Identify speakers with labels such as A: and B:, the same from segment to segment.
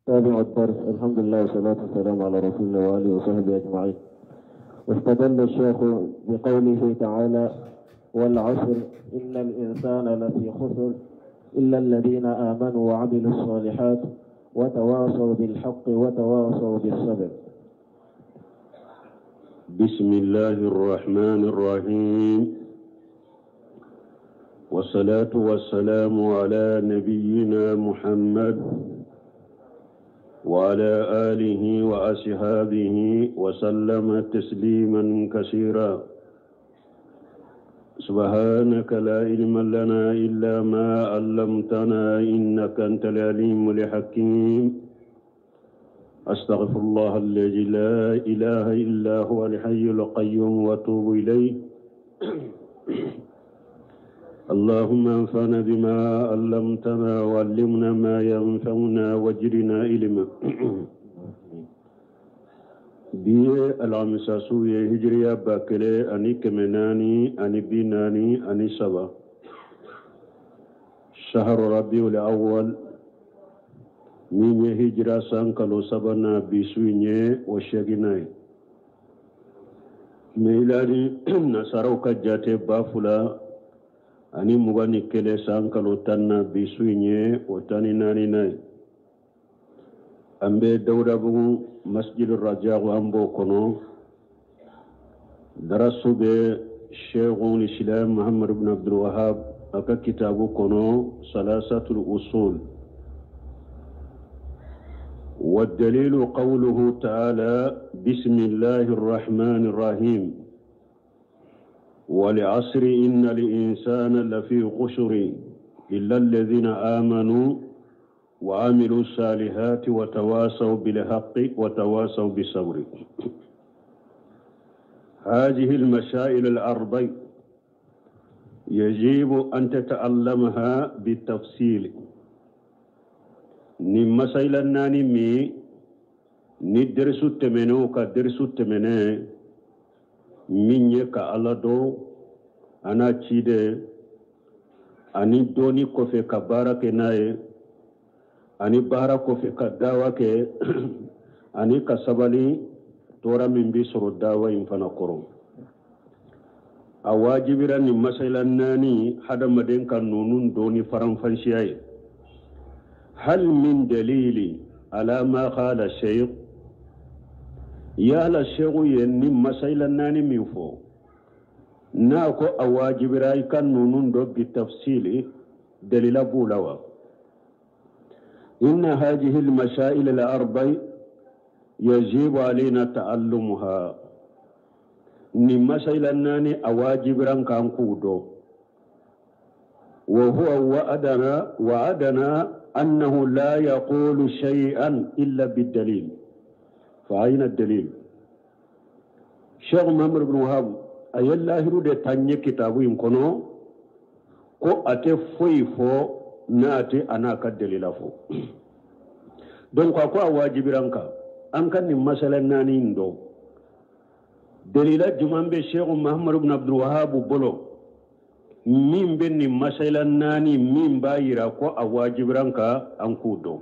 A: تابع الدرس. الحمد لله والصلاة والسلام على رسول الله وآله وصحبه أجمعين. واستدل الشيخ بقوله تعالى: والعصر إن الإنسان لفي خسر إلا الذين آمنوا وعملوا الصالحات وتواصوا بالحق وتواصوا بالصبر.
B: بسم الله الرحمن الرحيم، والصلاة والسلام على نبينا محمد وعلى آله وأصحابه وسلم تسليما كثيرا. سبحانك لا علم لنا إلا ما علمتنا إنك أنت العليم الحكيم. أستغفر الله الذي لا إله إلا هو الحي القيوم وأتوب إليه. اللهم انفعنا بما علمتنا وعلمنا ما ينفعنا وزدنا علما. Bi ye alamisa su ye, hijiriya 1443, شهر ربيع الأول, min ye hijira san kalo sabanan bi su in ye o seeginnan ye. Miladi nasaraw ka jate 2021 san kalo 10 na, bi su in ye o 14nan ye. An bɛ Dawudabugu, Masjid Rajaku, an b'o kɔnɔ. Darasu bɛ Sheikhul Islam Muhammad ibn Abdul Wahab a ka kitabu kɔnɔ, Salasatul Usul. والدليل قوله تعالى: بسم الله الرحمن الرحيم، والعصر إن الإنسان لفي خسر إلا الذين آمنوا وعملوا الصالحات وتواصوا بالحق وتواصوا بالصبر. هذه المسائل الأربع يجب أن تتعلمها بالتفصيل. Ni masayila naani min ni derisu tɛmɛnenw ka derisu tɛmɛnen min ye ka Ala dɔn a n'a ciden, ani dɔɔni kɔfɛ ka baara kɛ n'a ye, ani baara kɔfɛ ka dawa kɛ, ani ka sabali tɔɔrɔ min bɛ sɔrɔ dawa in fana kɔrɔ, a wajibira nin masayila naani hadamaden ka ninnu dɔɔni faranfansiya ye. هل من دليل على ما قال الشيخ؟ Yala shehu ye ni masayila naani min fɔ n'a ko a wajibira i ka ninnu dɔn بالتفصيل, dalila b'u la wa? إن هذه المسائل الأربع يجب علينا تعلمها. Ni masayila naani a wajibira kan k'u dɔn. وهو وعدنا أنه لا يقول شيئا إلا بالدليل، فأين الدليل؟ Cheikh Muhammad ibn Wahab a ye lahiru de ta n ye kitabu in kɔnɔ ko a tɛ foyi fɔ n'a tɛ a n'a ka delila fɔ. Donc a ko a wajibira an kan an ka nin masala naani in dɔn. Delila jumɛn bɛ Cheikh Muhammad ibn Abdul Wahab bolo min bɛ nin masala naani min b'a yira ko a wajibira an kan an k'u dɔn?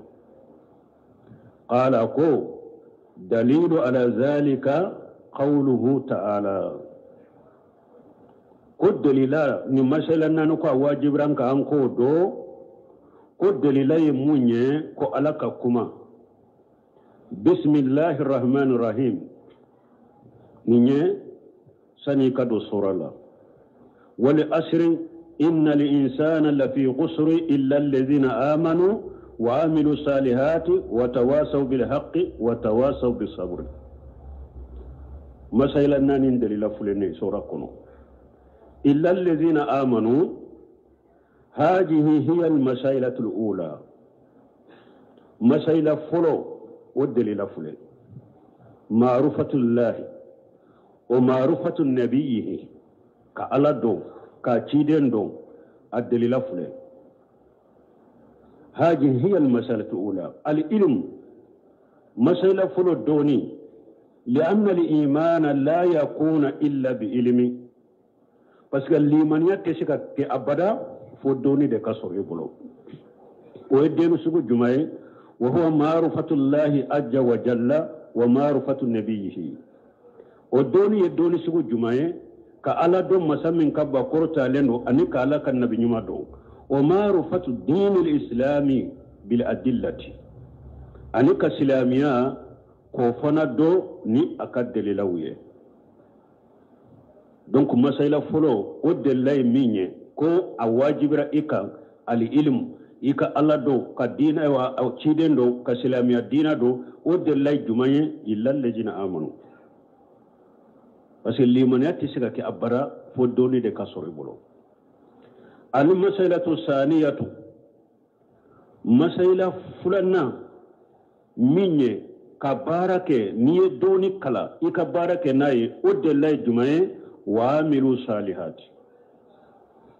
B: قال ko دليل على ذلك قوله تعالى. Ko delila ni masala naani ko a wajibira an kan an k'o dɔn, ko delila ye mun ye? Ko Ala ka kuma: بسم الله الرحمن الرحيم. Nin ye sani ka don sura la: والعصر إن الإنسان لفي خسر إلا الذين آمنوا وعملوا الصالحات وتواصوا بالحق وتواصوا بالصبر. Masayila naani dalila filɛ sura kɔnɔ: إلا الذين آمنوا، هذه هي المسائلة الأولى. مسائل فلو والدليل فلو معرفة الله ومعرفة نبيه, ka Ala dɔn, ka ciden dɔn, a delila filɛ. هذه هي المسألة الأولى العلم. مسألة فلو دوني, لأن الإيمان لا يكون إلا بعلم, parce que limaniya tɛ se ka kɛ abada fo dɔnni de ka sɔrɔ i bolo. O ye dɔnni sugu jumɛn ye? Wa huwa ma'rifatullahi azza wa jalla wa ma'rifatu nabiyyihi. O dɔnni ye dɔnni sugu jumɛn ye? Ka Ala dɔn masa min ka ba kɔrɔtalen don ani ka Ala ka nabi ɲuman dɔn. Wa ma'rifatu dinil islami bil adillati, ani ka silamɛya k'o fana dɔn ni a ka dalilaw ye. Donc masayila fɔlɔ o delila ye min ye ko a wajibira i kan ali ilmu, i ka Ala dɔn, ka diinɛ wa ciden dɔn, ka silamɛya diinɛ dɔn. O delila ye jumɛn ye? Illal ladzina amanu. Parce que limaniya tɛ se ka kɛ abada fo dɔnni de ka sɔrɔ i bolo. Al masailatu saniyatu, masayila filanan min ye ka baara kɛ n'i ye dɔnni kalan i ka baara kɛ n'a ye, o delila ye jumɛn ye? Wa amilu salihati,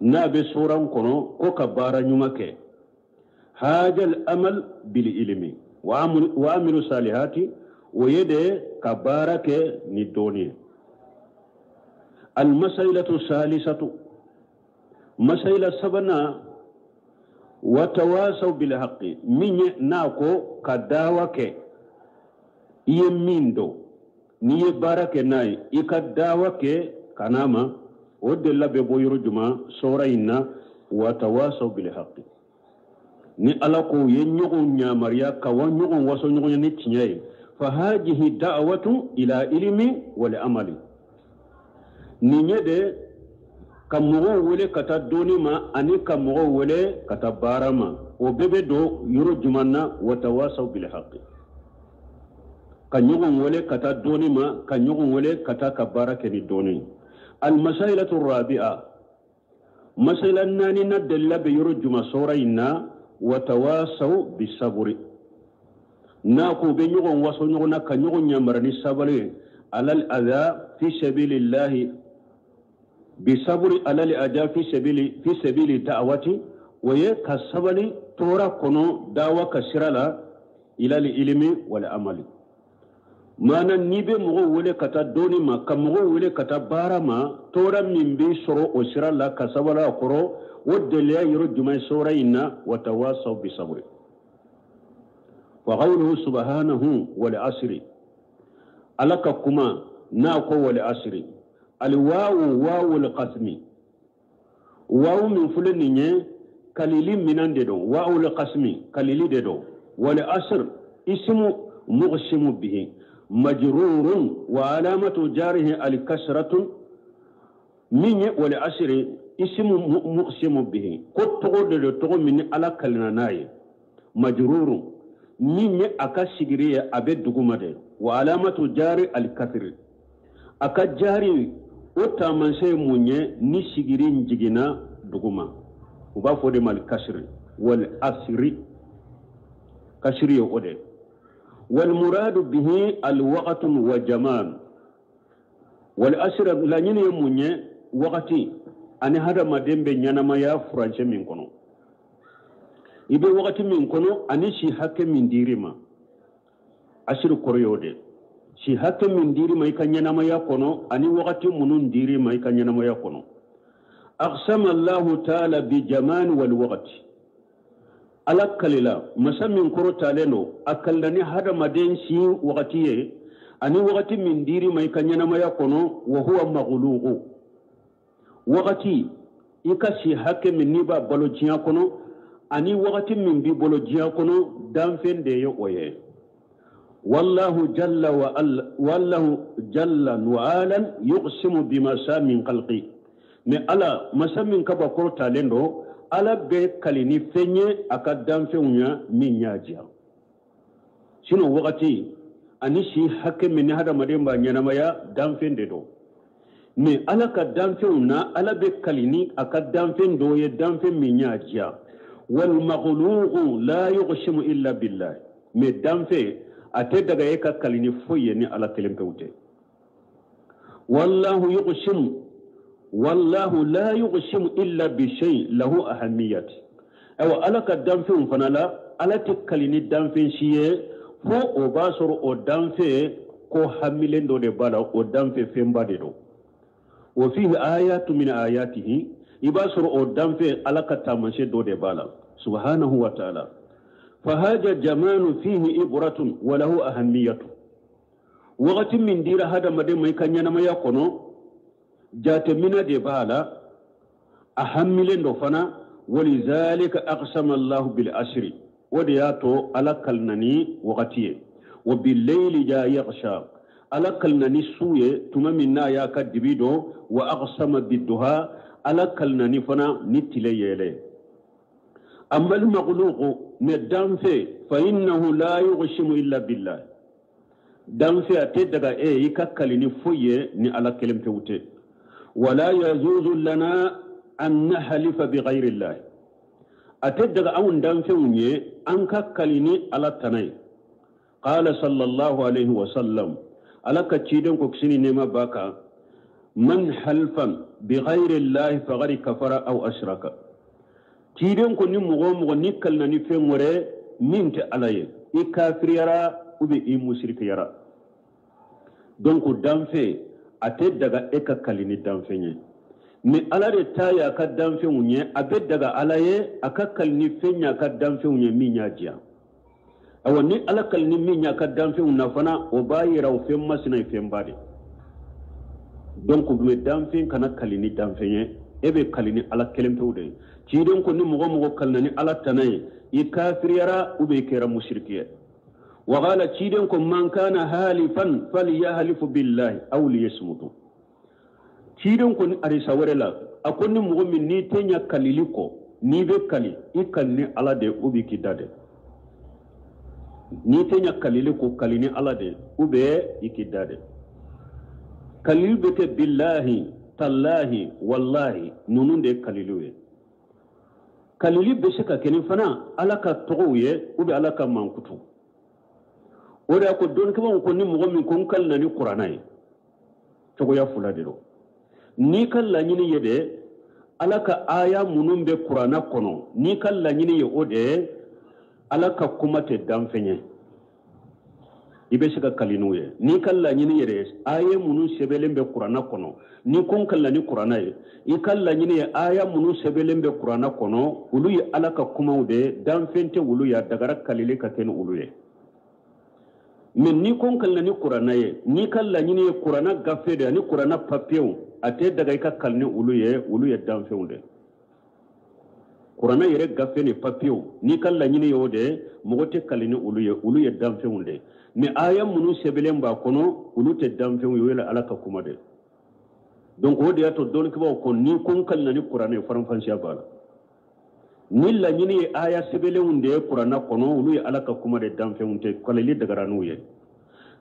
B: n'a bɛ soran kɔnɔ ko ka baara ɲuman kɛ. Hajal amal bil ilmi wa amilu salihati, o ye de ka baara kɛ ni dɔnni ye. Al masailatu salisatu, masayila sabanan, wa tawasaw bil haqqi, min ye n'a ko ka dawa kɛ i ye min dɔn n'i ye baara kɛ n'a ye i ka dawa kɛ ka n'a ma. O delila bɛ bɔ yɔrɔ jumɛn? Sɔra in na, wa tawasaw bil haqqi, ni Ala ko u ye ɲɔgɔn yamaruya ka wa ɲɔgɔn waso ɲɔgɔn ye ni tiɲɛ ye. Fa hajihi da'watu ila ilmi wal amali, nin ye de ka mɔgɔw wele ka taa dɔnni ma ani ka mɔgɔw wele ka taa baara ma. O bɛɛ bɛ don yɔrɔ jumɛn na? Wa tawasaw bil haqqi, ka ɲɔgɔn wele ka taa dɔnni ma, ka ɲɔgɔn wele ka taa ka baara kɛ ni dɔnni. Al masailatu rabi'a, masayila naaninan delila bɛ yɔrɔ jumɛn? Sɔra in na, wa tawasaw bisaburi, n'a ko u bɛ ɲɔgɔn waso ɲɔgɔn na ka ɲɔgɔn yamaru ni sabali ye. Alal adha fi sabilillahi bisaburi alal adha fi sabili da'wati, o ye ka sabali tɔɔrɔ kɔnɔ dawa ka sira la, ilal ilmi wal amali. Maana n'i bɛ mɔgɔw wele ka taa dɔnni ma, ka mɔgɔw wele ka taa baara ma, tɔɔrɔ min b'i sɔrɔ o sira la ka sabali a kɔrɔ, o deliya yɔrɔ jumɛn? Sɔra in na, wa tawasaw bisaburi. Wa qawluhu subhanahu wal asri, Ala ka kuma n'a ko wal asri, al wawu wawul qasmi, wawu min filɛ nin ye kalili minan de don, wawul qasmi kalili de don. Wal asr ismu muqsimu bihi majrurun wa alamatu jarihi al kasratu, min ye wal asri ismu muqsimu bihi, ko tɔgɔ de don, tɔgɔ min ni Ala kalina n'a ye. Majrurun min ye a ka sigiri ye a bɛ duguma de, wa alamatu jari al kasri, a ka jari o taamasiyɛn ye mun ye? Ni sigiri in jiginna duguma, u b'a fɔ o de ma al kasri. Wal asri, kasri ye o de. Wal muradu bihi al waqtu wa jaman, wal asri laɲini ye mun ye? Wagati ani hadamaden bɛ ɲɛnamaya furancɛ min kɔnɔ, i bɛ wagati min kɔnɔ ani si hakɛ min dir'i ma. Asiri kɔrɔ y'o de, si hakɛ min dir'i ma i ka ɲɛnamaya kɔnɔ ani wagati minnu dir'i ma i ka ɲɛnamaya kɔnɔ. Aqsama Allahu ta'ala bi jamani wal waqti, Ala kalila masa min kɔrɔtalen don, a kalila ni hadamaden si wagati ye ani wagati min dir'i ma i ka ɲɛnamaya kɔnɔ. Wa huwa maghluqu, wagati i ka si hakɛ min n'i b'a balo diɲɛ kɔnɔ ani wagati min b'i bolo diɲɛ kɔnɔ, danfɛn de ye o ye. Wallahu jalla wa wallahu jalla wa ala yuqsimu bima sa min khalqi, mais Ala masa min ka ba kɔrɔtalen don, Ala bɛ kali ni fɛn ye a ka danfɛnw ya min y'a diya. Sinon wagati ani si hakɛ min ni hadamaden b'a ɲɛnamaya, danfɛn de don. Mais Ala ka danfɛnw na, Ala bɛ kali ni a ka danfɛn dɔw ye, danfɛn min y'a diya. Wal makhluqu la yuqsimu illa billah, mais danfɛn a tɛ daga e ka kali ni foyi ye ni Ala kelen pewu tɛ. Wallahu yuqsimu, wallahu la yuqsimu illa bi shay lahu ahamiyat. Ayiwa Ala ka danfɛnw fana la, Ala tɛ kali ni danfɛn si ye fo o b'a sɔrɔ o danfɛn ko hamilen dɔ de b'a la, o danfɛn fɛnba de don. Wa fihi ayatu min ayatihi, i b'a sɔrɔ o danfɛn Ala ka taamasiyɛn dɔ de b'a la subhanahu wa ta'ala. Fahaja jamanu fihi ibratun wa lahu ahamiyatu. Wagati min dira hadamaden ma i ka ɲɛnamaya kɔnɔ, jateminɛ de b'a la, a hamilen dɔ fana. Walizalika aqsama Allahu bil asri, o de y'a to Ala kalina ni wagati ye. Wa billayli ja yaghsha, Ala kalina ni su ye tuma min n'a y'a ka dibi dɔn. Wa aqsama bidduha, Ala kalina ni fana ni tile yɛlɛ. Amma al-makhluqu, mais danfɛn, fa innahu la yughshimu illa billah, danfɛn a tɛ daga e i ka kali ni foyi ye ni Ala kelen pewu tɛ. Wala yajuzu lana an nahlifa bi ghayri llah, a tɛ daga anw danfɛnw ye an ka kali ni Ala tana ye. Qala sallallahu alayhi wa sallam, Ala ka ciden ko kisi ni nɛɛma b'a kan, man halfan bi ghayri llahi faqad kafara aw ashraka. Ciden ko ni mɔgɔ o mɔgɔ ni kalina ni fɛn wɛrɛ min tɛ Ala ye, i kafiriyara ou bien i musirikiyara. Donc danfɛn a tɛ daga e ka kali ni danfɛn ye, mais Ala de ta ye a ka danfɛnw ye, a bɛ daga Ala ye a ka kali ni fɛn ye a ka danfɛnw ye min y'a diya. Awa ni Ala kali ni min y'a ka danfɛnw na fana, o b'a yira o fɛn masina ye fɛnba de. Donc mais danfɛn kana kali ni danfɛn ye, e bɛ kali ni Ala kelen pewu de ye. Ciden ko ni mɔgɔ mɔgɔ kalina ni Ala tana ye, i kafiriyara ou bien i kɛra musiriki ye. Wa qala, ciden ko man kana halifan falyahlifu billahi aw liyasmutu. Ciden ko ni hadisa wɛrɛ la, a ko ni mɔgɔ min n'i tɛ ɲɛ kalili kɔ, n'i bɛ kali, i kali ni Ala de ou bien k'i da de. N'i tɛ ɲɛ kalili kɔ, kali ni Ala de ou bien i k'i da de. Kalili bɛ kɛ billahi, tallahi, wallahi, ninnu de ye kaliliw ye. Kalili bɛ se ka kɛ ni fana Ala ka tɔgɔw ye ou bien Ala ka mankutu. O de y'a ko dɔnnikɛbaaw ko ni mɔgɔ min ko n kalina ni Kuranɛ ye, cogoya fila de don. N'i ka laɲini ye de Ala ka aya minnu bɛ Kuranɛ kɔnɔ, n'i ka laɲini ye o de ye, Ala ka kuma tɛ danfɛn ye, i bɛ se ka kali n'o ye. N'i ka laɲini yɛrɛ ye aya minnu sɛbɛnlen bɛ Kuranɛ kɔnɔ, n'i ko n kalina ni Kuranɛ ye, i ka laɲini ye aya minnu sɛbɛnlen bɛ Kuranɛ kɔnɔ, olu ye Ala ka kumaw de ye, danfɛn tɛ olu ye, a dagara kalili ka kɛ ni olu ye. Mais n'i ko n kalina ni Kuranɛ ye, n'i ka laɲini ye Kuranɛ gafe de ani Kuranɛ papiyew, a tɛ daga i ka kali ni olu ye, olu ye danfɛnw de. Kuranɛ yɛrɛ gafe ni papiyew, n'i ka laɲini ye o de ye, mɔgɔ tɛ kali ni olu ye, olu ye danfɛnw de. Mais aya minnu sɛbɛnlen b'a kɔnɔ, olu tɛ danfɛnw ye, o ye Ala ka kuma de. Donc o de y'a to dɔnnikɛbaaw ko n'i ko n kalina ni Kuranɛ ye, faranfasiya b'a la. Ni laɲini ye aya sɛbɛnlenw de ye Kuranɛ kɔnɔ, olu ye Ala ka kuma de, danfɛnw tɛ, kalili dagara n'u ye.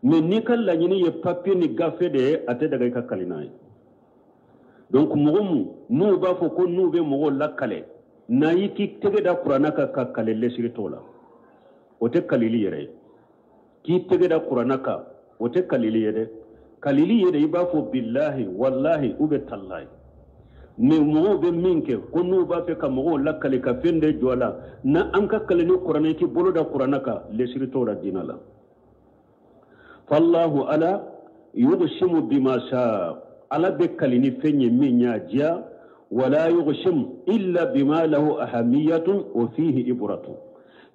B: Mais n'i ka laɲini ye papiye ni gafe de ye, a tɛ daga i ka kali n'a ye. Donc mɔgɔ mun n'u b'a fɔ ko n'u bɛ mɔgɔw lakale, n'a y'i k'i tɛgɛ da Kuranɛ kan ka kale, lesiri t'o la, o tɛ kalili yɛrɛ ye. K'i tɛgɛ da Kuranɛ kan, o tɛ kalili ye dɛ. Kalili ye de i b'a fɔ billahi, wallahi ou bien tallahi. Mais mɔgɔw bɛ min kɛ ko n'u b'a fɛ ka mɔgɔw lakale ka fɛn de jɔ a la, na an ka kale ni Kuranɛ, k'i bolo da Kuranɛ kan, lesiri t'o la diinɛ la. Fallahu ala yughsimu bima sha, Ala bɛ kali ni fɛn ye min y'a diya. Wala yughsimu illa bima lahu ahamiyatun wa fihi ibratun.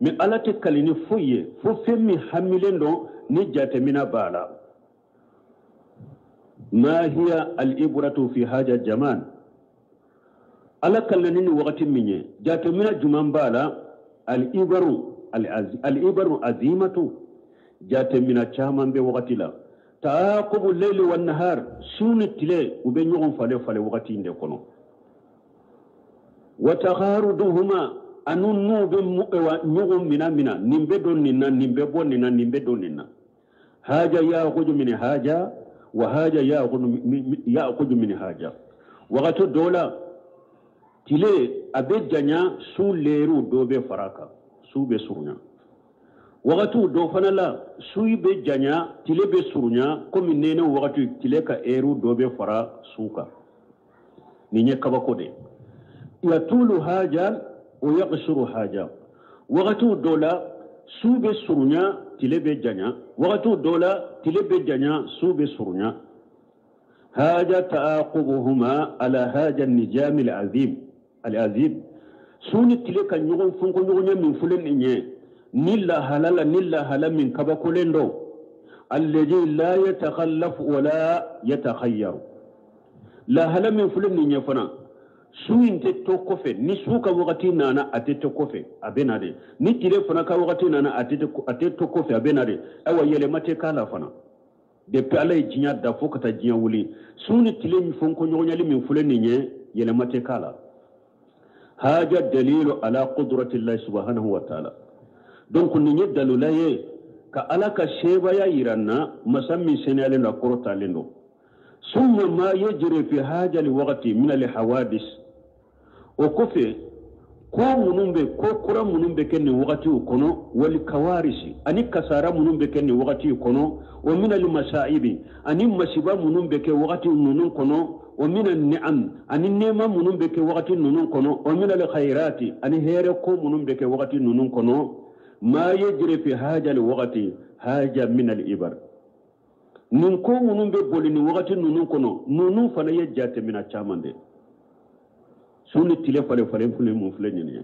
B: Mais Ala tɛ kali ni foyi ye fo fɛn min hamilen don ni jateminɛ b'a la. Ma hiya al-ibratu fi haja jaman, Ala kalina ni wagati min ye, jateminɛ jumɛn b'a la? Al-ibaru azimatu, jateminɛ caman bɛ wagati la. Taaqubu layli wan nahar, su ni tile u bɛ ɲɔgɔn falen falen wagati in de kɔnɔ. Wa tagharuduhuma, anu n'u bɛ ɲɔgɔn mina mina, nin bɛ don nin na, nin bɛ bɔ nin na, nin bɛ don nin na. Haja yaqudu min haja wa haja yaqudu min haja. Wagati dɔ la tile a bɛ janya, su leeru dɔ bɛ fara kan, su bɛ surunya. Wagati dɔ fana la su bɛ janya, tile bɛ surunya, komi nɛnɛ wagati tile ka ɛriw dɔ bɛ fara su kan. Nin ye kabako de ye. Yatulu haja o yaqsuru haja. Wagati dɔ la su bɛ surunya, tile bɛ janya. Wagati dɔ la tile bɛ janya, su bɛ surunya. Haja taaqubuhuma ala haja nijami al-azim al-azim. Su ni tile ka ɲɔgɔn fɔnkɔ ɲɔgɔn ɲɛ min filɛ nin ye, Ni lahala la, ni lahala min kabakolen don, alladhi la yatakhallaf wa la yatakhayyaru. Lahala min filɛ nin ye fana, su in tɛ to kɔfɛ. Ni su ka wagati nana, a tɛ to kɔfɛ, a bɛ na de. Ni tile fana ka wagati nana, a tɛ to kɔfɛ, a bɛ na de. Ayiwa, yɛlɛma tɛ k'a la fana. Depuis Ala ye diɲɛ da fo ka taa diɲɛ wuli, su ni tile min fɔ ɲɔgɔnyali min filɛ nin ye, yɛlɛma tɛ k'a la. Haja dalilu ala qudratillahi subhanahu wa ta'ala. Donc nin ye dalila ye ka Ala ka sebaya yira n na, masa min seniyalen don, a kɔrɔtalen don. Summa ma yajri fi haja li waqti min al hawadis. O kɔfɛ, ko minnu bɛ, ko kura minnu bɛ kɛ nin wagatiw kɔnɔ, wali kawarisi ani kasara minnu bɛ kɛ nin wagatiw kɔnɔ, o min al masaibi ani masiba minnu bɛ kɛ wagati ninnu kɔnɔ, o min al ni'am ani nɛɛma minnu bɛ kɛ wagati ninnu kɔnɔ, o min al khairati ani hɛrɛ ko minnu bɛ kɛ wagati ninnu kɔnɔ. Ma yajri fi haja al waqti haja min al ibar. Nin ko minnu bɛ boli nin wagati ninnu kɔnɔ, ninnu fana ye jateminɛ caman de. Su ni tile falen falen filɛ mun filɛ nin ye.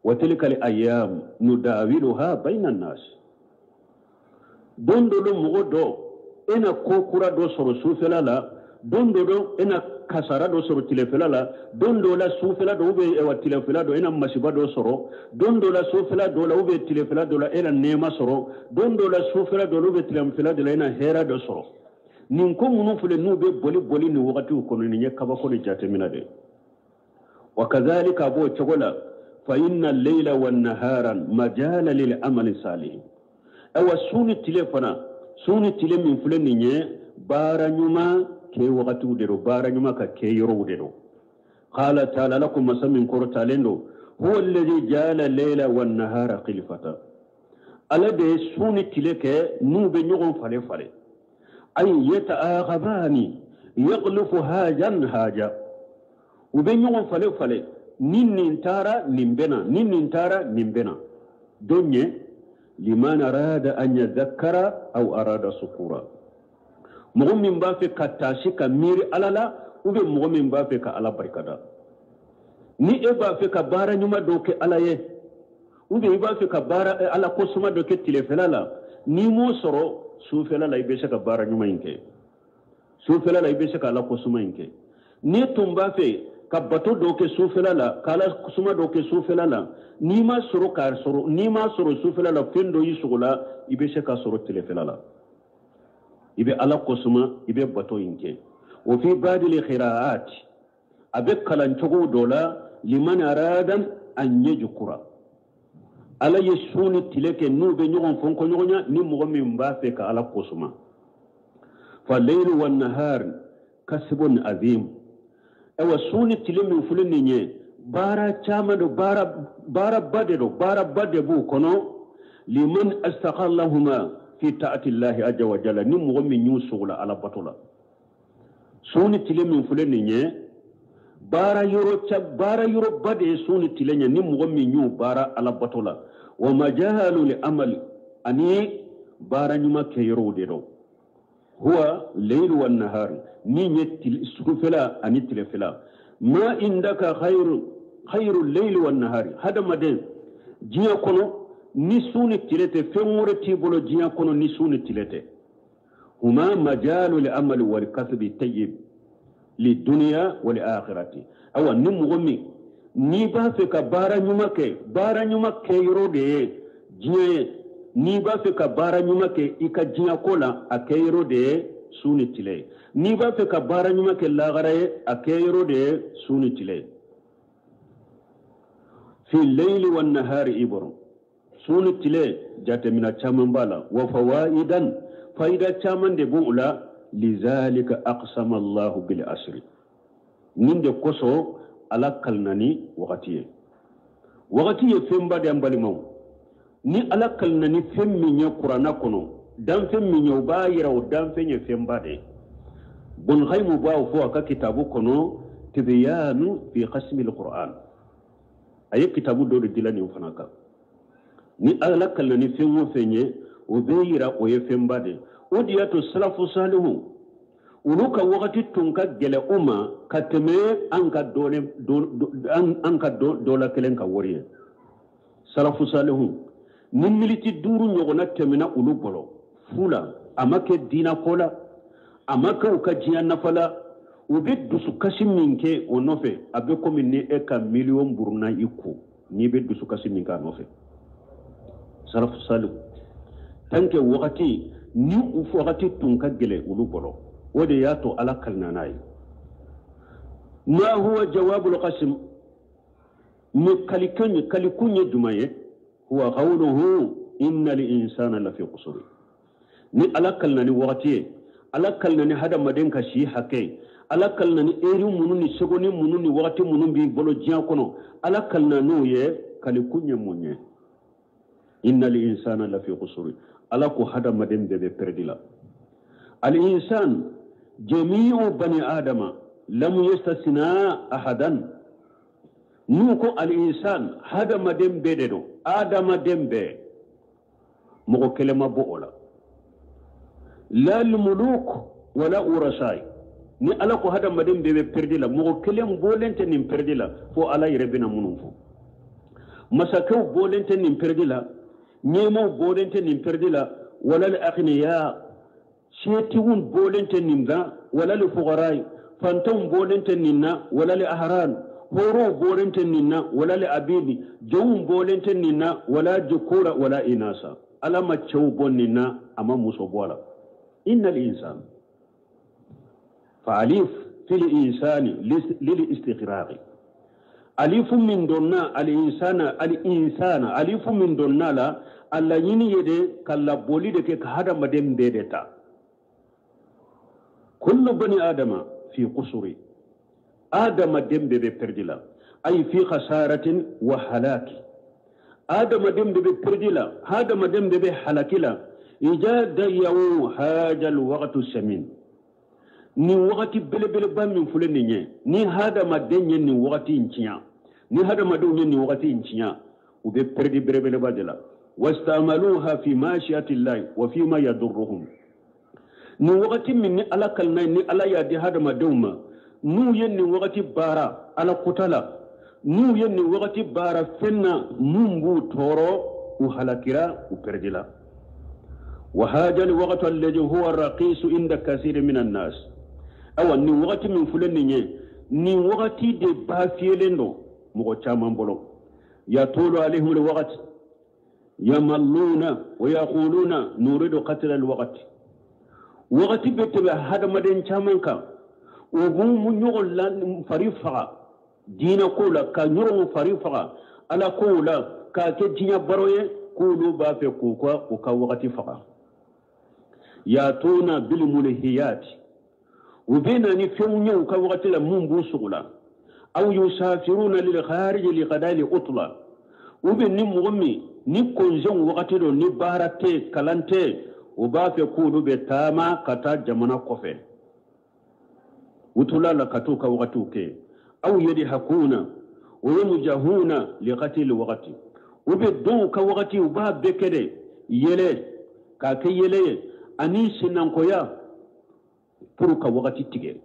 B: Wa tilka al ayyam nudawiluha bayna an-nas. Don dɔ la, mɔgɔ dɔ e na ko kura dɔ sɔrɔ sufɛla la, don dɔ dɔ e na kasara dɔ sɔrɔ tilefɛla la, don dɔ la sufɛla dɔ ou bien ewa tilefɛla dɔ e na masiba dɔ sɔrɔ, don dɔ la sufɛla dɔ la ou bien tilefɛla dɔ la e na nɛɛma sɔrɔ, don dɔ la sufɛla dɔ la ou bien tilefɛla dɔ la e na hɛrɛ dɔ sɔrɔ. Nin ko minnu filɛ n'u bɛ boli boli nin wagatiw kɔnɔ, nin ye kabako ni jateminɛ de ye. Wa kazalika, a b'o cogo la, fa inna leila wa nahara majala lil amali salih. Ayiwa, su ni tile fana, su ni tile min filɛ nin ye, baara ɲuman kɛ wagatiw de don, baara ɲuman ka kɛ yɔrɔw de don. Qala ta'ala, Ala ko, masa min kɔrɔtalen don, huwa alladhi ja'ala leila wa nahara khilfata. Ala de ye su ni tile kɛ n'u bɛ ɲɔgɔn falen falen, ay yata'aqabani yakhlufu hajan haja. U bɛ ɲɔgɔn falen falen, ni nin taara nin bɛ na, ni nin taara nin bɛ na. Don ye liman arada an yadhakkara aw arada sukura. Mɔgɔ min b'a fɛ ka taasi ka miiri Ala la, ou bien mɔgɔ min b'a fɛ ka Ala barikada. Ni e b'a fɛ ka baara ɲuman dɔ kɛ Ala ye, ou bien i b'a fɛ ka baara Ala kosuma dɔ kɛ tilefɛla la, n'i m'o sɔrɔ sufɛla la, i bɛ se ka baara ɲuman in kɛ sufɛla la, i bɛ se ka Ala kosuma in kɛ. N'i tun b'a fɛ ka bato dɔ kɛ sufɛla la, ka Ala suma dɔ kɛ sufɛla la, n'i ma sɔrɔ k'a sɔrɔ, n'i ma sɔrɔ sufɛla la, fɛn dɔ y'i sogo la, i bɛ se k'a sɔrɔ tilefɛla la, i bɛ Ala kosuma, i bɛ bato in kɛ. O fi badili khiraat, a bɛ kalan cogo dɔ la, liman arada an yajkura. Ala ye su ni tile kɛ n'u bɛ ɲɔgɔn fɔnkɔ ɲɔgɔn ɲɛ, ni mɔgɔ min b'a fɛ ka Ala kosuma. Fa laylu wan nahar kasbun azim. Ayiwa, su ni tile min filɛ nin ye, baara caman don, baaraba de don, baaraba de b'u kɔnɔ. Liman astaqallahuma fi ta'ati llahi azza wa jalla. Ni mɔgɔ min y'u sogola Ala bato la, su ni tile min filɛ nin ye, baara yɔrɔ ca, baara yɔrɔba de ye su ni tile ɲɛ, ni mɔgɔ min y'u baara Ala bato la. Wa majahalu li amali, ani baara ɲuman kɛ yɔrɔw de don. Huwa laylu wan nahar, min ye sufɛla ani tilefɛla. Ma indaka khayru layli wan nahari. Hadamaden diɲɛ kɔnɔ, ni su ni tile tɛ, fɛn wɛrɛ t'i bolo diɲɛ kɔnɔ ni su ni tile tɛ. Huma majalu li amali wal kasbi tayyib li dunya wa li akhirati. Awa, ni mɔgɔ min n'i b'a fɛ ka baara ɲuman kɛ, baara ɲuman kɛ yɔrɔ de ye diɲɛ ye. N'i b'a fɛ ka baara ɲuman kɛ i ka diɲɛ ko la, a kɛ yɔrɔ de ye su ni tile ye. N'i b'a fɛ ka baara ɲuman kɛ lahara ye, a kɛ yɔrɔ de ye su ni tile ye. Fi layli wan nahari ibro. Su ni tile, jateminɛ caman b'a la. Wa fawaidan, fayida caman de b'o la. Lizalika aqsama Allahu bil asri. Nin de kosɔn Ala kalina ni wagati ye. Wagati ye fɛnba de, an balimaw. Ni Ala kalina ni fɛn min ye kuranna kɔnɔ, danfɛn min ye, o b'a yira o danfɛn ye fɛnba de ye. Bun Qayyim b'a fɔ a ka kitabu kɔnɔ, tibyanu fi qasmi al-Qur'an, a ye kitabu dɔ de dilan nin fana kan. Ni Ala kalina ni fɛn o fɛn ye, o bɛ yira o ye fɛnba de ye. O de y'a to salafu salihu, olu ka wagati tun ka gɛlɛ u ma ka tɛmɛ an ka dɔ la kelen ka wari ye. Salafu salihu. Ni miniti 5 ɲɔgɔnna tɛmɛna olu bolo fu la, a ma kɛ diinɛ ko la, a ma kɛ u ka diɲɛ nafa la, u bɛ dusukasi min kɛ o nɔfɛ, a bɛ komi ni e ka miliyɔn buruna i ko, n'i bɛ dusukasi min k'a nɔfɛ. Salafu salihu, tant que wagati ni u wagati tun ka gɛlɛn olu bolo, o de y'a to Ala kalina n'a ye. Ma huwa jawabul qasim, ni kalikan ye, kalikun ye jumɛn ye? Huwa qawluhu innal insana lafi qusur. Ni Ala kalina ni wagati ye, Ala kalina ni hadamaden ka si hakɛ, Ala kalina ni eri minnu ni segoni minnu ni wagati minnu b'i bolo diɲɛ kɔnɔ, Ala kalina n'o ye, kalikun ye mun ye? Innal insana lafi qusur. Ala ko hadamaden bɛɛ bɛ pɛrɛdi la. Al insan jami'u bani adama lam yastasna ahadan. N'u ko al insan, hadamaden bɛɛ de don, adamaden bɛɛ, mɔgɔ kelen ma bɔ o la. La muluk wala urasai. Ni Ala ko hadamaden bɛɛ bɛ pɛrɛdi la, mɔgɔ kelen bɔlen tɛ nin pɛrɛdi la fo Ala yɛrɛ bɛna minnu fɔ. Masakɛw bɔlen tɛ nin pɛrɛdi la, ɲɛmaw bɔlen tɛ nin pɛrɛdi la, wala al aghniya, setigiw bɔlen tɛ nin na, wala al fuqara, fantanw bɔlen tɛ nin na, wala al ahran, horow bɔlen tɛ nin na, wala al abidi, jɔnw bɔlen tɛ nin na, wala jukura wala inasa. Ala ma cɛw bɔ nin na, a ma muso bɔ a la. Innal insan fa alif fil insani lil istighraqi. Alifu min donna al insana, al insana alifu min donna la, a laɲini ye de ka laboli de kɛ ka hadamaden bɛɛ de ta. Kullu bani adama fi qusuri, adamaden bɛɛ bɛ pɛrɛdi la, ay fi khasaratin wa halaki. Adamaden bɛɛ bɛ pɛrɛdi la, hadamaden bɛɛ bɛ halaki la. Ija dayawu hajal waqtu samin. Nin wagati belebeleba min filɛ nin ye, ni hadamaden ye nin wagati in tiɲɛ, ni hadamadenw ye nin wagati in tiɲɛ, u bɛ pɛrɛdi belebeleba de la. Wastamaluha fi mashiati llahi wa fi ma yadurruhum. Nin wagati min ni Ala kalina ye, ni Ala y'a di hadamadenw ma, n'u ye nin wagati baara Ala kota la, n'u ye nin wagati baara fɛn na mun b'u tɔɔrɔ, u halakira, u pɛrɛdila. Wa haja alwaqtu alladhi huwa raqisu inda kasiri min annas. Awa nin wagati min filɛ nin ye, nin wagati de ba fiyɛlen don mɔgɔ caman bolo. Yatulu alayhim alwaqt yamalluna wa yaquluna nuridu qatla alwaqt. Wagati bɛ tɛmɛ hadamaden caman kan, u b'u ɲɔgɔn la fari faga diinɛ ko la, ka ɲɔgɔn fari faga Ala kow la, k'a kɛ diɲɛ baro ye, k'olu b'a fɛ k'u ka u ka wagati faga. Yatuna bil mulhiyat, u bɛ na ni fɛnw ye u ka wagati la mun b'u sogo la. Aw yusafiruna lil kharij li qada'i utla. U bɛ ni mɔgɔ min ni konzew wagati don, ni baara tɛ, kalan tɛ, u b'a fɛ k'olu bɛ taama ka taa jamana kɔfɛ. U tola la ka t'u ka wagatiw kɛ. Aw yadhakuna wa yamjahuna li qatl waqti. U bɛ dɔw ka wagati u b'a bɛɛ kɛ de yɛlɛ, k'a kɛ yɛlɛ ye ani sinankoya pour ka wagati tigɛ.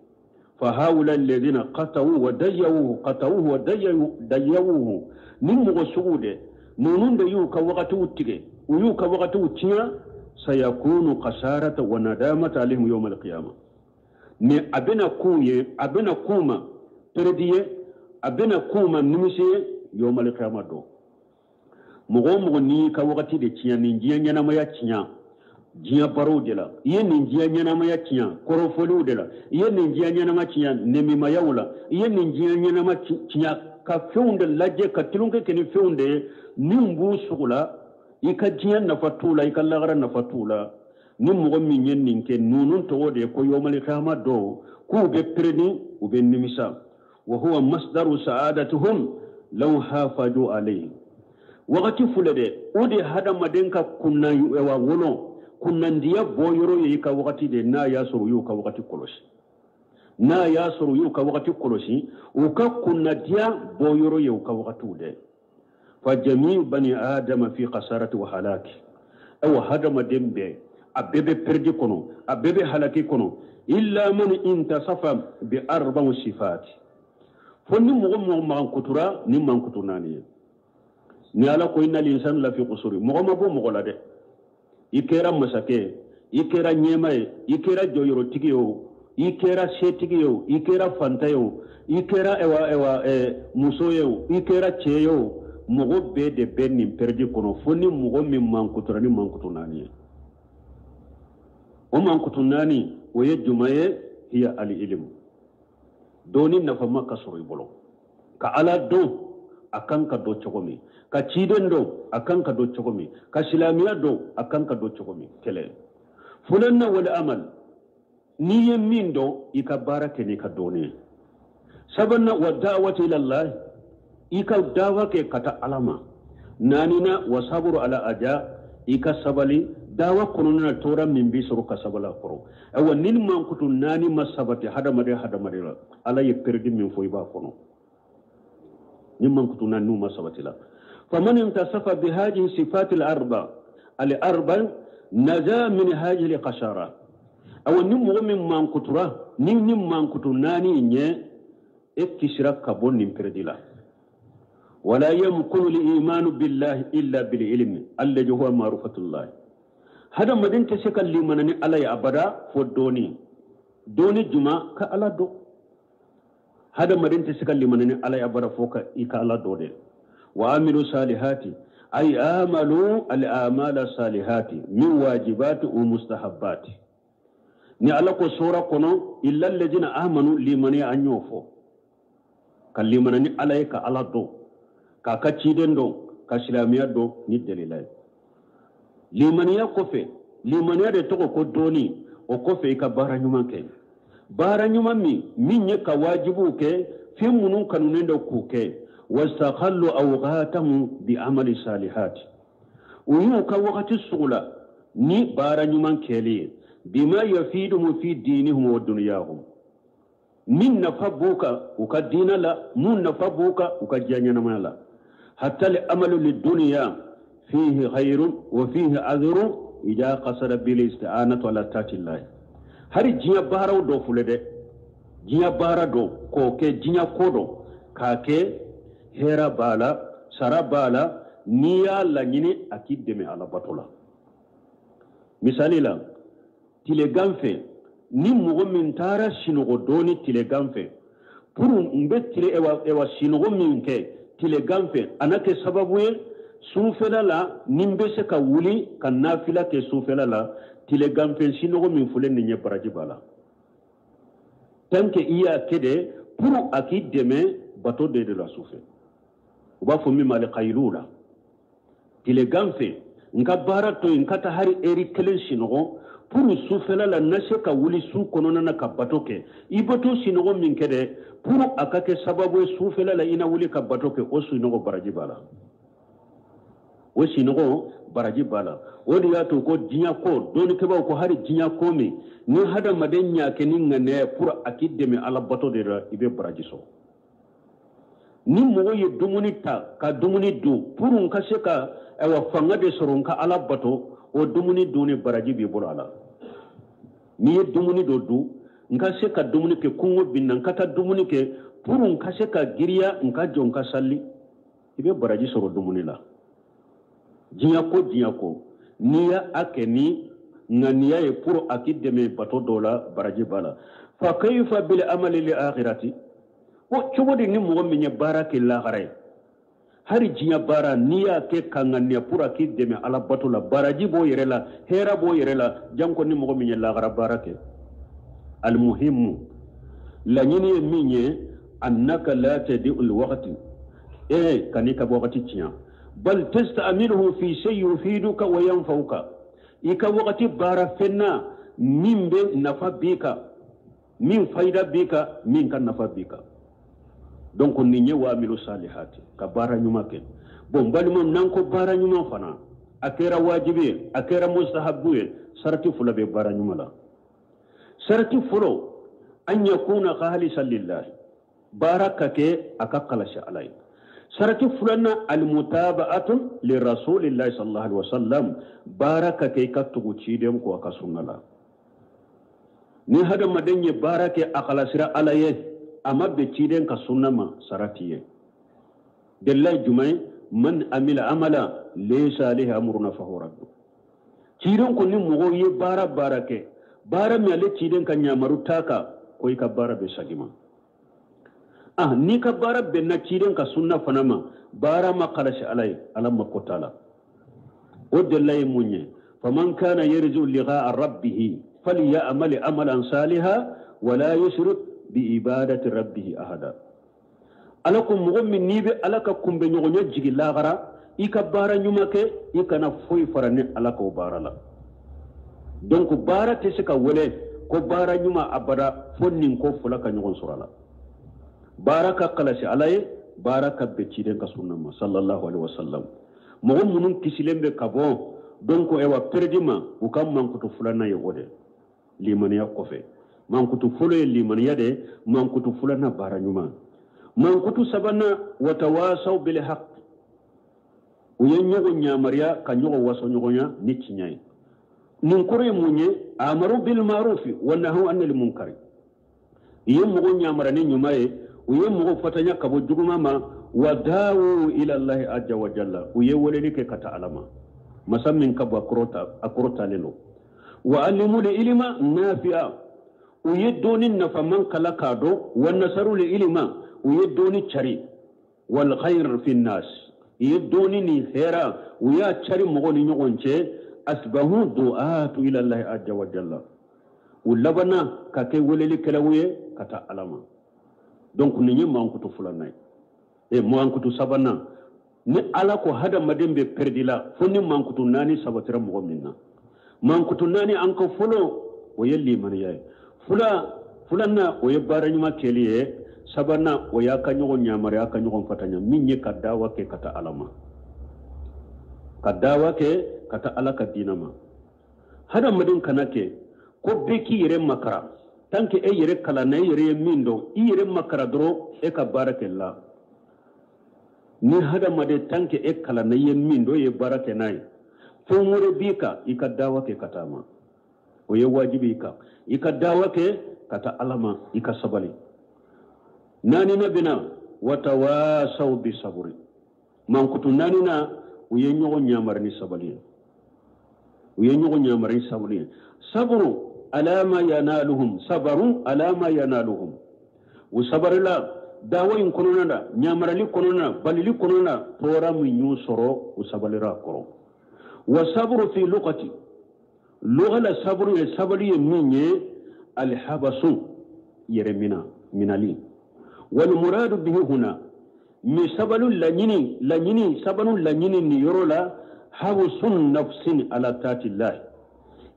B: Fa haula alladhina qata'u wa dayyawuhu, qata'uhu wa dayyawuhu. Ni mɔgɔ sugu de ninnu de y'u ka wagatiw tigɛ, u y'u ka wagatiw tiɲɛ, sayakunu khasarata wa nadamata alayhim yawm al-qiyamah. Ni a bɛna k'u ye, a bɛna k'u ma pɛrɛdi ye, a bɛna k'u ma nimisi ye yawm al-qiyamah don. Mɔgɔ o mɔgɔ n'i ka wagati de tiɲɛ, nin diɲɛ ɲɛnamaya tiɲɛ, diɲɛ barow de la, i ye nin diɲɛ ɲɛnamaya tiɲɛ kɔrɔfɔliw de la, i ye nin diɲɛ ɲɛnama tiɲɛ nɛmimayaw la, i ye nin diɲɛ ɲɛnama tiɲɛ ka fɛnw de lajɛ, ka tulonkɛ kɛ ni fɛnw de ye min b'u sogo la, i ka diɲɛ nafa t'u la, i ka lagara nafa t'u la. Ni mɔgɔ min ye nin kɛ, ninnu tɔgɔ de ye ko yawmal qiyamah dɔw k'u bɛ pɛrɛni, u bɛ nimisa. Wa huwa masdaru sa'adatuhum law hafaju alayhi. Wagati filɛ dɛ, o de hadamaden ka kunna wa wolo kunnandiya bɔ yɔrɔ ye i ka wagati de, n'a y'a sɔrɔ u y'u ka wagati kɔlɔsi. N'a y'a sɔrɔ u y'u ka wagati kɔlɔsi, u ka kunnadiya bɔ yɔrɔ ye u ka wagatiw dɛ. Fa jami'u bani adama fi khasarati wa halaki. Awa hadamaden bɛɛ, a bɛɛ bɛ pɛrɛdi kɔnɔ, a bɛɛ bɛ halaki kɔnɔ. Illa man intasafa bi arba'u sifati. Fo ni mɔgɔ mɔgɔ mankutura ni mankutu naani ye. Ni Ala ko innal insana lafi khusuri, mɔgɔ ma bɔ mɔgɔ la dɛ. I kɛra masakɛ ye, i kɛra ɲɛma ye, i kɛra jɔyɔrɔtigi ye o, i kɛra setigi ye o, i kɛra fanta ye o, i kɛra ewa muso ye o, i kɛra cɛ ye o, mɔgɔ bɛɛ de bɛ nin pɛrɛdi kɔnɔ fo ni mɔgɔ min mankutura ni mankutu naani ye. O mankutu naani o ye jumɛn ye? Hiya al ilmu, dɔnni nafama ka sɔrɔ i bolo, ka Ala dɔn a kan ka dɔn cogo min, ka ciden dɔn a kan ka dɔn cogo min, ka silamɛya dɔn a kan ka dɔn cogo min. Kɛlɛ fulanna wal amal, n'i ye min dɔn i ka baara kɛ n'i ka dɔnni ye. Sabanan wa da'wati ila Allah, i ka dawa kɛ ka taa Ala ma. Naanina wa saburu ala aja, i ka sabali dawa kɔnɔna na tɔɔrɔ min b'i sɔrɔ ka sabali a kɔrɔ. Ayiwa, ni mankutu naani ma sabati hadamaden hadamaden la, Ala ye peredi min fɔ i b'a kɔnɔ. Ni mankutu naani n'u ma sabati la, faman intasafa bihadihi sifati al-arba al-arba naja min hadihi al-qashara. Ayiwa, ni mɔgɔ min mankutura ni mankutu naani ɲɛ, e kisira ka bɔ nin peredi la. Wala yamkunu al-imanu billahi illa bil ilmi alladhi huwa ma'rifatullah. Hadamaden tɛ se ka limana ni Ala ye abada fo dɔɔni. Dɔɔni juma ka Ala dɔn. Hadamaden tɛ se ka limana ni Ala ye abada fo ka i ka Ala dɔn dɛ. Wa amilu salihati ay amalu al amala salihati min wajibati wa mustahabbati. Ni Ala ko sura kɔnɔ illa alladhina amanu, limaniya an y'o fɔ, ka limana ni Ala ye, ka Ala dɔn, k'a ka ciden dɔn, ka silamɛya dɔn ni dalila ye. Limaniya kɔfɛ, limaniya de tɔgɔ ko dɔɔni, o kɔfɛ i ka baara ɲuman kɛ. Baara ɲuman min ye ka wajibiw kɛ, fɛn minnu kanunen don k'u kɛ. Wastakhallu awqatahum bi amali salihati, u y'u ka wagati sugu la ni baara ɲuman kɛli ye. Bima yafiduhum fi dinihim wa dunyahum, min nafa b'u kan u ka diinɛ la, mun nafa b'u kan u ka diɲɛ ɲɛnamaya la. Hatta al-amalu lid-dunya fihi khayrun wa fihi adhrun idha qasada bil isti'anatu ala ta'atillah. Hari diɲɛ baaraw dɔ filɛ dɛ, diɲɛ baara dɔ k'o kɛ, diɲɛ ko dɔ k'a kɛ, hɛrɛ b'a la, sara b'a la, n'i y'a laɲini a k'i dɛmɛ Ala bato la. Misali la, tilegan fɛ, ni mɔgɔ min taara sinɔgɔ dɔɔni tilegan fɛ, pour n bɛ tile ewa sinɔgɔ min kɛ tilegan fɛ, a na kɛ sababu ye sufɛla la ni n bɛ se ka wuli ka nafila kɛ sufɛla la. Tilegan fɛ sinɔgɔ min filɛ nin ye, baraji b'a la. Tant que i y'a kɛ de pour a k'i dɛmɛ bato de la sufɛ, u b'a fɔ min ma alikayilu la. Tilegan fɛ n ka baara to yen, n ka taa hali eri kelen sinɔgɔ pour sufɛla la n na se ka wuli su kɔnɔna na ka bato kɛ. I bɛ to sinɔgɔ min kɛ dɛ, pour a ka kɛ sababu ye sufɛla la i na wuli ka bato kɛ, o sinɔgɔ baraji b'a la. O sinɔgɔ baraji b'a la. O de y'a to ko diɲɛ ko dɔnnikɛbaaw ko hali diɲɛ ko min ni hadamaden y'a kɛ ni ŋaniya ye pour a k'i dɛmɛ Ala bato de la, i bɛ baraji sɔrɔ. Ni mɔgɔ ye dumuni ta ka dumuni dun pour n ka se ka ayiwa fanga de sɔrɔ n ka Ala bato, o dumuni dunni baraji b'i bolo a la. N'i ye dumuni dɔ dun, n ka se ka dumuni kɛ, kɔngɔ bɛ n na, n ka taa dumuni kɛ pour n ka se ka giriya, n ka jɔ n ka sali, i bɛ baraji sɔrɔ dumuni la. Diɲɛ ko diɲɛ ko, n'i y'a kɛ ni ŋaniya ye pour a k'i dɛmɛ bato dɔ la, baraji b'a la. Fa kayfa bil amali li akhirati, o cogo di ni mɔgɔ min ye baara kɛ lahara ye? Hali diɲɛ baara n'i y'a kɛ ka ŋaniya pour a k'i dɛmɛ Ala bato la, baraji b'o yɛrɛ la, hɛrɛ b'o yɛrɛ la, janko ni mɔgɔ min ye lahara baara kɛ. Almuhimu, laɲini ye min ye, annaka la tadi'u alwaqti, kan'i ka wagati tiɲɛ, bal tastamiluhu fi shay yufiduka wa yanfa'uka. I ka wagati baara fɛn na min bɛ nafa b'i kan, min fayida b'i kan, min ka nafa b'i kan. Donc nin ye wa amilu salihati, ka baara ɲuman kɛ. Bon, balimaw, n'an ko baara ɲuman fana, a kɛra wajibi ye, a kɛra mustahabu ye, sarati fila bɛ baara ɲuman la. Sarati fɔlɔ, an yakuna khalisan lillahi, baara ka kɛ a ka kalasi Ala ye. Sarati filanan, almutaba'atu li rasulillahi sallallahu alaihi wasallam, baara ka kɛ i ka tugu ciden kɔ a ka sunna la. Ni hadamaden ye baara kɛ a kalasira Ala ye, a ma bɛn ciden ka sunna ma, sarati ye. Delila ye jumɛn ye? Man amila amala laysa alayhi amruna fahuwa radd. Ciden ko ni mɔgɔw ye baara baara kɛ, baara min ale ciden ka ɲamaru t'a kan, ko i ka baara bɛ segin ma. Ah, n'i ka baara bɛnna ciden ka sunna fana ma, baara ma kalasi Ala ye, Ala mako t'a la. O delila ye mun ye? Faman kana yarju liqa'a rabbih falyamal amalan salihan wala yushrik bi ibadati rabbih ahada. Ala ko mɔgɔ min n'i bɛ Ala ka kunbɛnɲɔgɔnya jigin lahara, i ka baara ɲuman kɛ, i kana foyi fara ni Ala k'o baara la. Donc baara tɛ se ka wele ko baara ɲuman abada fo nin ko fila ka ɲɔgɔn sɔrɔ a la. Baara ka kalasi Ala ye, baara ka bɛn ciden ka sunna ma sallallahu alaihi wasallam. Mɔgɔ minnu kisilen bɛ ka bɔ donc ewa peredi ma, u ka mankutu filanan ye o de limaniya kɔfɛ. Mankutu fɔlɔ ye limaniya de, mankutu filanan baara ɲuman. Mankutu sabanan watawasaw bil haqq, u ye ɲɔgɔn yamaruya ka ɲɔgɔn waso ɲɔgɔnya ni tiɲɛ ye. Nin kɔrɔ ye mun ye? Amaru bil ma'rufi wa nahaw anil munkari. U ye mɔgɔ yamaruya ni ɲuman ye, u ye mɔgɔ fatanya ka bɔ juguman ma. Wa daawu ila Allahi azza wa jalla, u ye weleli kɛ ka taa Ala ma, masa min ka bɔ a kɔrɔtalen don. Wa alimu li ilima nafi'a, u ye dɔnni nafaman kala k'a dɔn. Wa nasaru li ilima, u ye dɔnni cari. Wal khayr fi nnas, u ye dɔnni ni hɛrɛ u y'a cari mɔgɔw ni ɲɔgɔn cɛ. Asbahu du'atu ila Allahi azza wa jalla, u labanna ka kɛ welelikɛlaw ye ka taa Ala ma. Donc nin ye mankutu filanan ye. Mankutu sabanan, ni Ala ko hadamaden bɛ peredi la fo ni mankutu naani sabatira mɔgɔ min na. Mankutu naani an ko fɔlɔ o ye limaniya ye, filanan o ye baara ɲuman kɛli ye, sabanan o y'a ka ɲɔgɔn yamaruya ka ɲɔgɔn fatanya, min ye ka dawa kɛ ka taa Ala ma, ka dawa kɛ ka taa Ala ka diinɛ ma. Hadamaden kana kɛ ko bɛɛ k'i yɛrɛ makara. Tant que e yɛrɛ kalanna, e yɛrɛ ye min dɔn, i yɛrɛ makara dɔrɔn e ka baara kɛ la. Ni hadamaden tant que e kalanna, i ye min dɔn, e ye baara kɛ n'a ye, fɛn wɛrɛ b'i kan, i ka dawa kɛ ka taa ma, o ye wajibi i kan. I ka dawa kɛ ka taa Ala ma, i ka sabali. Naaninan bɛ na watawasaw bi saburi. Mankutu naaninan, u ye ɲɔgɔn yamaru ni sabali ye, u ye ɲɔgɔn yamaru ni sabali ye. Saburu ala ma yanaluhum, sabaru ala ma yanaluhum. U sabarila dawa in kɔnɔna na, yamarali kɔnɔna na, balili kɔnɔna na, tɔɔrɔ min y'u sɔrɔ, u sabalira a kɔrɔ. Wa saburu fi lugati, luga la saburu ye sabali ye min ye alhabasu, yɛrɛ mina minali. Wal muradu bihi huna, mi sabalu laɲini, laɲini sabalu laɲini nin yɔrɔ la, habsun nafsin ala taatillahi,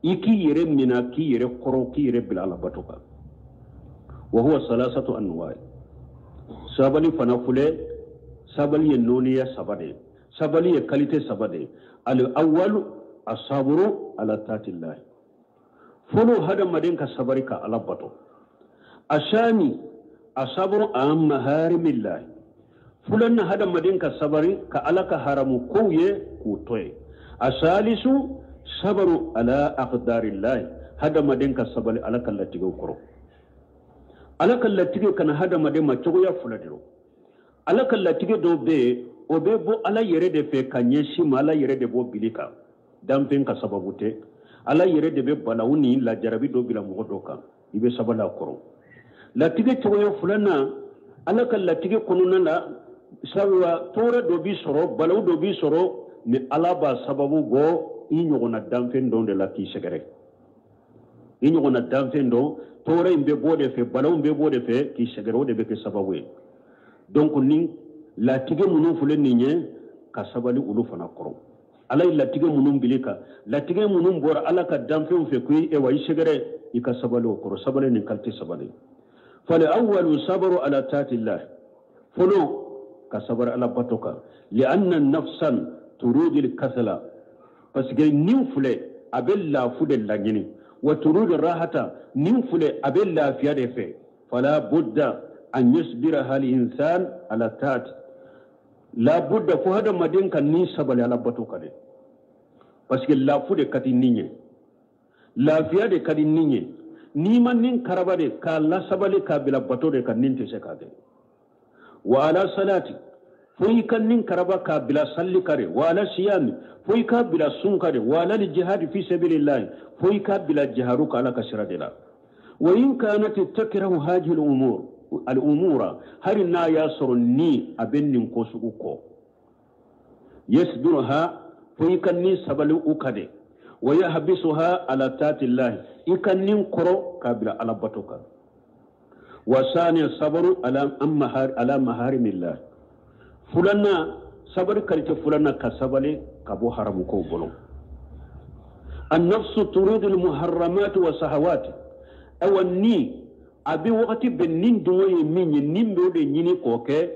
B: i k'i yɛrɛ mina, k'i yɛrɛ kɔrɔ, k'i yɛrɛ bila Ala bato kan. Wa huwa salasatu anwa. Sabali fana filɛ, sabali ye nɔɔniya saba de ye, sabali ye qualité saba de ye. Al awwalu asaburu ala taatillahi, fɔlɔ hadamaden ka sabari ka Ala bato. Asani asaburu an maharimillahi, filanan hadamaden ka sabari ka Ala ka haramu kow ye k'u to yen. Asalisu sabaru ala aqdarillahi, hadamaden ka sabali Ala ka latigɛw kɔrɔ. Ala ka latigɛ kana hadamaden ma cogoya fila de don. Ala ka latigɛ dɔw bɛ yen, o bɛ bɔ Ala yɛrɛ de fɛ ka ɲɛsin ma, Ala yɛrɛ de b'o bili kan, danfɛn ka sababu tɛ. Ala yɛrɛ de bɛ balawu ni lajarabi dɔ bila mɔgɔ dɔ kan, i bɛ sabali a kɔrɔ. Latigɛ cogoya filanan, Ala ka latigɛ kɔnɔna la, sabula tɔɔrɔ dɔ b'i sɔrɔ, balawu dɔ b'i sɔrɔ, ni Ala b'a sababu bɔ i ɲɔgɔnna danfɛn dɔ de la k'i sɛgɛrɛ. I ɲɔgɔnna danfɛn dɔ, tɔɔrɔ in bɛ bɔ de fɛ, balawu bɛ bɔ de fɛ k'i sɛgɛrɛ, o de bɛ kɛ sababu ye. Donc ni latigɛ minnu filɛ nin ye, ka sabali olu fana kɔrɔ. Ala ye latigɛ minnu bili kan, latigɛ minnu bɔra Ala ka danfɛnw fɛ ko ewa i sɛgɛrɛ, i ka sabali o kɔrɔ. Sabali nin qualité sabali. Fal awwalu sabaru ala taatillahi, fɔlɔ ka sabari Ala bato kan. Li'anna nafsan turidil kasala, parce que nin filɛ a bɛ lafu de laɲini. Wa turidu rahata, nin filɛ a bɛ lafiya de fɛ. Fala budda an yusbira hal insan ala taati, la budda fo hadamaden ka nin sabali Ala bato kan dɛ, parce que lafu de ka di nin ye, lafiya de ka di nin ye. N'i ma nin karaba de k'a lasabali k'a bila bato de kan, nin tɛ se k'a kɛ. Wa ala salati, Fo i ka nin karaba k'a bila salli kare wa ala siyami, fo i k'a bila sun kare wa ala jihadi fi sabilillahi, fo i k'a bila jiharu ka Ala ka sira de la. Wa in kanat takrahu hadhihi al-umur al-umura, hari n'a y'a sɔrɔ ni a bɛ nin ko sugu kɔ, yasbiruha, fo i ka nin sabali u ka de, wa yahbisuha ala taatillahi, i ka nin kɔrɔ k'a bila Ala bato kan. Wa sani sabaru ala amma ala maharimillah, fulanna sabari qualité fulanna ka sabali ka bɔ haramu kow bolo. Annafsu turidu almuharramat wa sahawat, awa ni a bɛ wagati bɛɛ nin dungɔ ye min ye, nin bɛ o de ɲini k'o kɛ,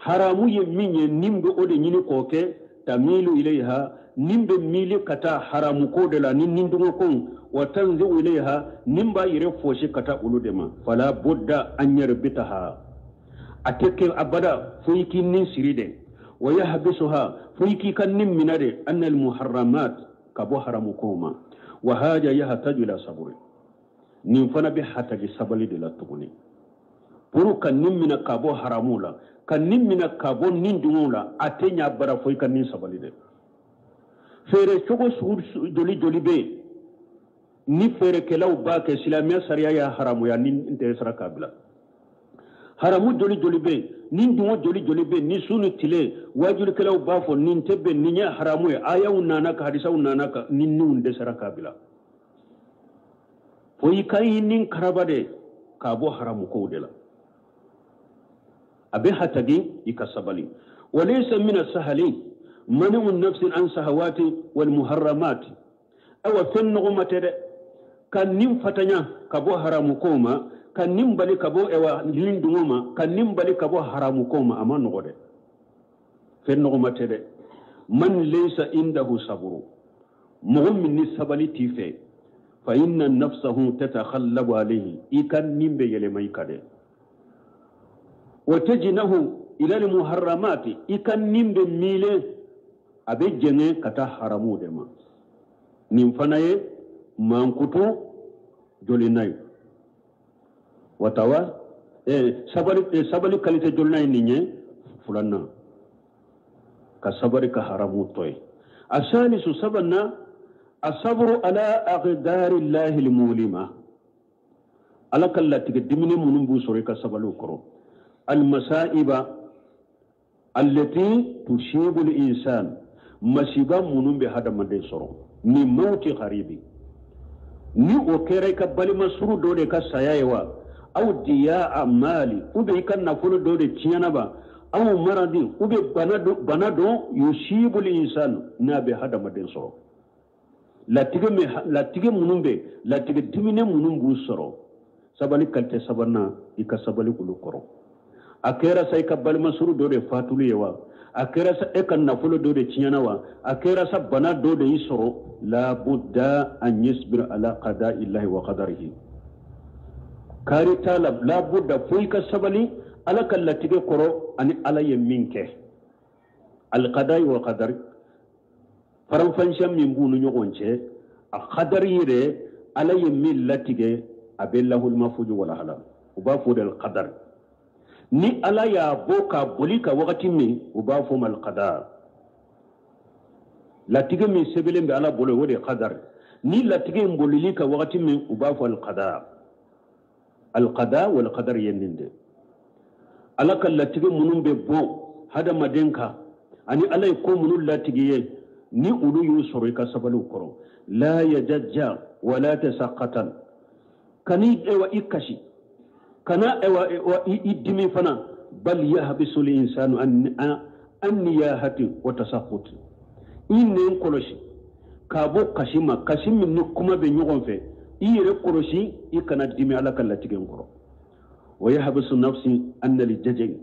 B: haramu ye min ye, nin bɛ o de ɲini k'o kɛ, tamilu ilayha, nin bɛ miili ka taa haramu ko de la ni nin dungɔ ko, wa tanzi'u ilayha, nin b'a yɛrɛ fɔsi ka taa olu de ma. Fala budda an yarbitaha, a tɛ kɛ abada fo i k'i nin siri de, wa yahbisuha, fo i k'i ka nin minɛ de, anna almuharramat, ka bɔ haramu kow ma. Wa haja yahtaju ila saburi, nin fana bɛ hatagi sabali de la tuguni, pour ka nin minɛ ka bɔ haramu la, ka nin minɛ ka bɔ nin dungow la, a tɛ ɲɛ bara fo i ka nin sabali de. Feere cogo sugu joli joli bɛ yen ni feerekɛlaw b'a kɛ, silamɛya sariya y'a haramuya ni n tɛ sara k'a bila. Haramu joli joli bɛ yen, ni dungo joli joli bɛ yen, ni su ni tile wajulikɛlaw b'a fɔ nin tɛ bɛn, nin ye haramu ye, ayaw nana ka hadisaw nana ka, ni ninw dɛsɛra k'a bila, fo i ka i nin karaba de k'a bɔ haramu kow de la. A bɛ hatagi i ka sabali. Walaysa min asahali mani'u nafsi an sahawati wal muharramat, awa fɛn nɔgɔma tɛ dɛ, ka nin fatanya ka bɔ haramu kow ma, ka nin bali ka bɔ ewa nin dungo ma, ka nin bali ka bɔ haramu kow ma, a ma nɔgɔ dɛ, fɛn nɔgɔma tɛ dɛ. Man laysa indahu saburu, mɔgɔ min ni sabali t'i fɛ, fa inna nafsahu tatakhallabu alayhi, i ka nin bɛ yɛlɛma i ka dɛ, wa tajnahu ila almuharramati, i ka nin bɛ miile, a bɛ jɛngɛ ka taa haramu de ma. Nin fana ye mankutu jolina ye. Watawa sabali qualité jolina ye nin ye fulanna, ka sabali ka haramu to ye. Asalisu sabanna asabru ala aqdari llahi almulima, Ala ka latigɛ dimini minnu b'u sɔrɔ i ka sabali o kɔrɔ. Almasaiba allati tusibu linsan, masiba minnu bɛ hadamaden sɔrɔ, ni mawti gharibi, ni o kɛra i ka balima suru dɔ de ka saya ye wa, aw diya mali, ou bien i ka nafolo dɔ de tiɲɛna ba, aw maradi, ou bien bana dɔ yusibu linsan, n'a bɛ hadamaden sɔrɔ. Latigɛ minnu bɛ, latigɛ dimine minnu b'u sɔrɔ, sabali qualité sabanan i ka sabali olu kɔrɔ. A kɛra sa i ka balima suru dɔ de fatulu ye wa, a kɛra sa e ka nafolo dɔ de tiɲɛna wa, a kɛra sa bana dɔ de y'i sɔrɔ, la budda an yasbir ala qada'i llahi wa qadarihi, kari t'a la, la budda fo i ka sabali Ala ka latigɛ kɔrɔ ani Ala ye min kɛ. Alqada'i wa qadari, faranfasiya min b'u ni ɲɔgɔn cɛ, a qadari yɛrɛ Ala ye min latigɛ, a bɛ lahul mafuju wala hala, u b'a fɔ de alqadar. Ni Ala y'a bɔ k'a boli ka wagati min, u b'a fɔ ma alqadar. Latigɛ min sɛbɛnlen bɛ Ala bolo, o de ye qadar. Ni latigɛ in bolili ka wagati min, u b'a fɔ alqadar. Alqada wal qadar ye nin de. Ala ka latigɛ minnu bɛ bɔ hadamaden kan ani Ala ye ko minnu latigɛ ye, ni olu y'u sɔrɔ i ka sabali u kɔrɔ. La yajajja wala tasaqatan, kani ewa i kasi, kana ewa i dimi fana, bal yahbisu linsanu an niyahati wa tasaqut, i nɛn kɔlɔsi k'a bɔ kasi ma, kasi min ni kuma bɛ ɲɔgɔn fɛ, i yɛrɛ kɔlɔsi i kana dimi Ala ka latigɛ kɔrɔ. Wa yahbisu nafsi an aljajai,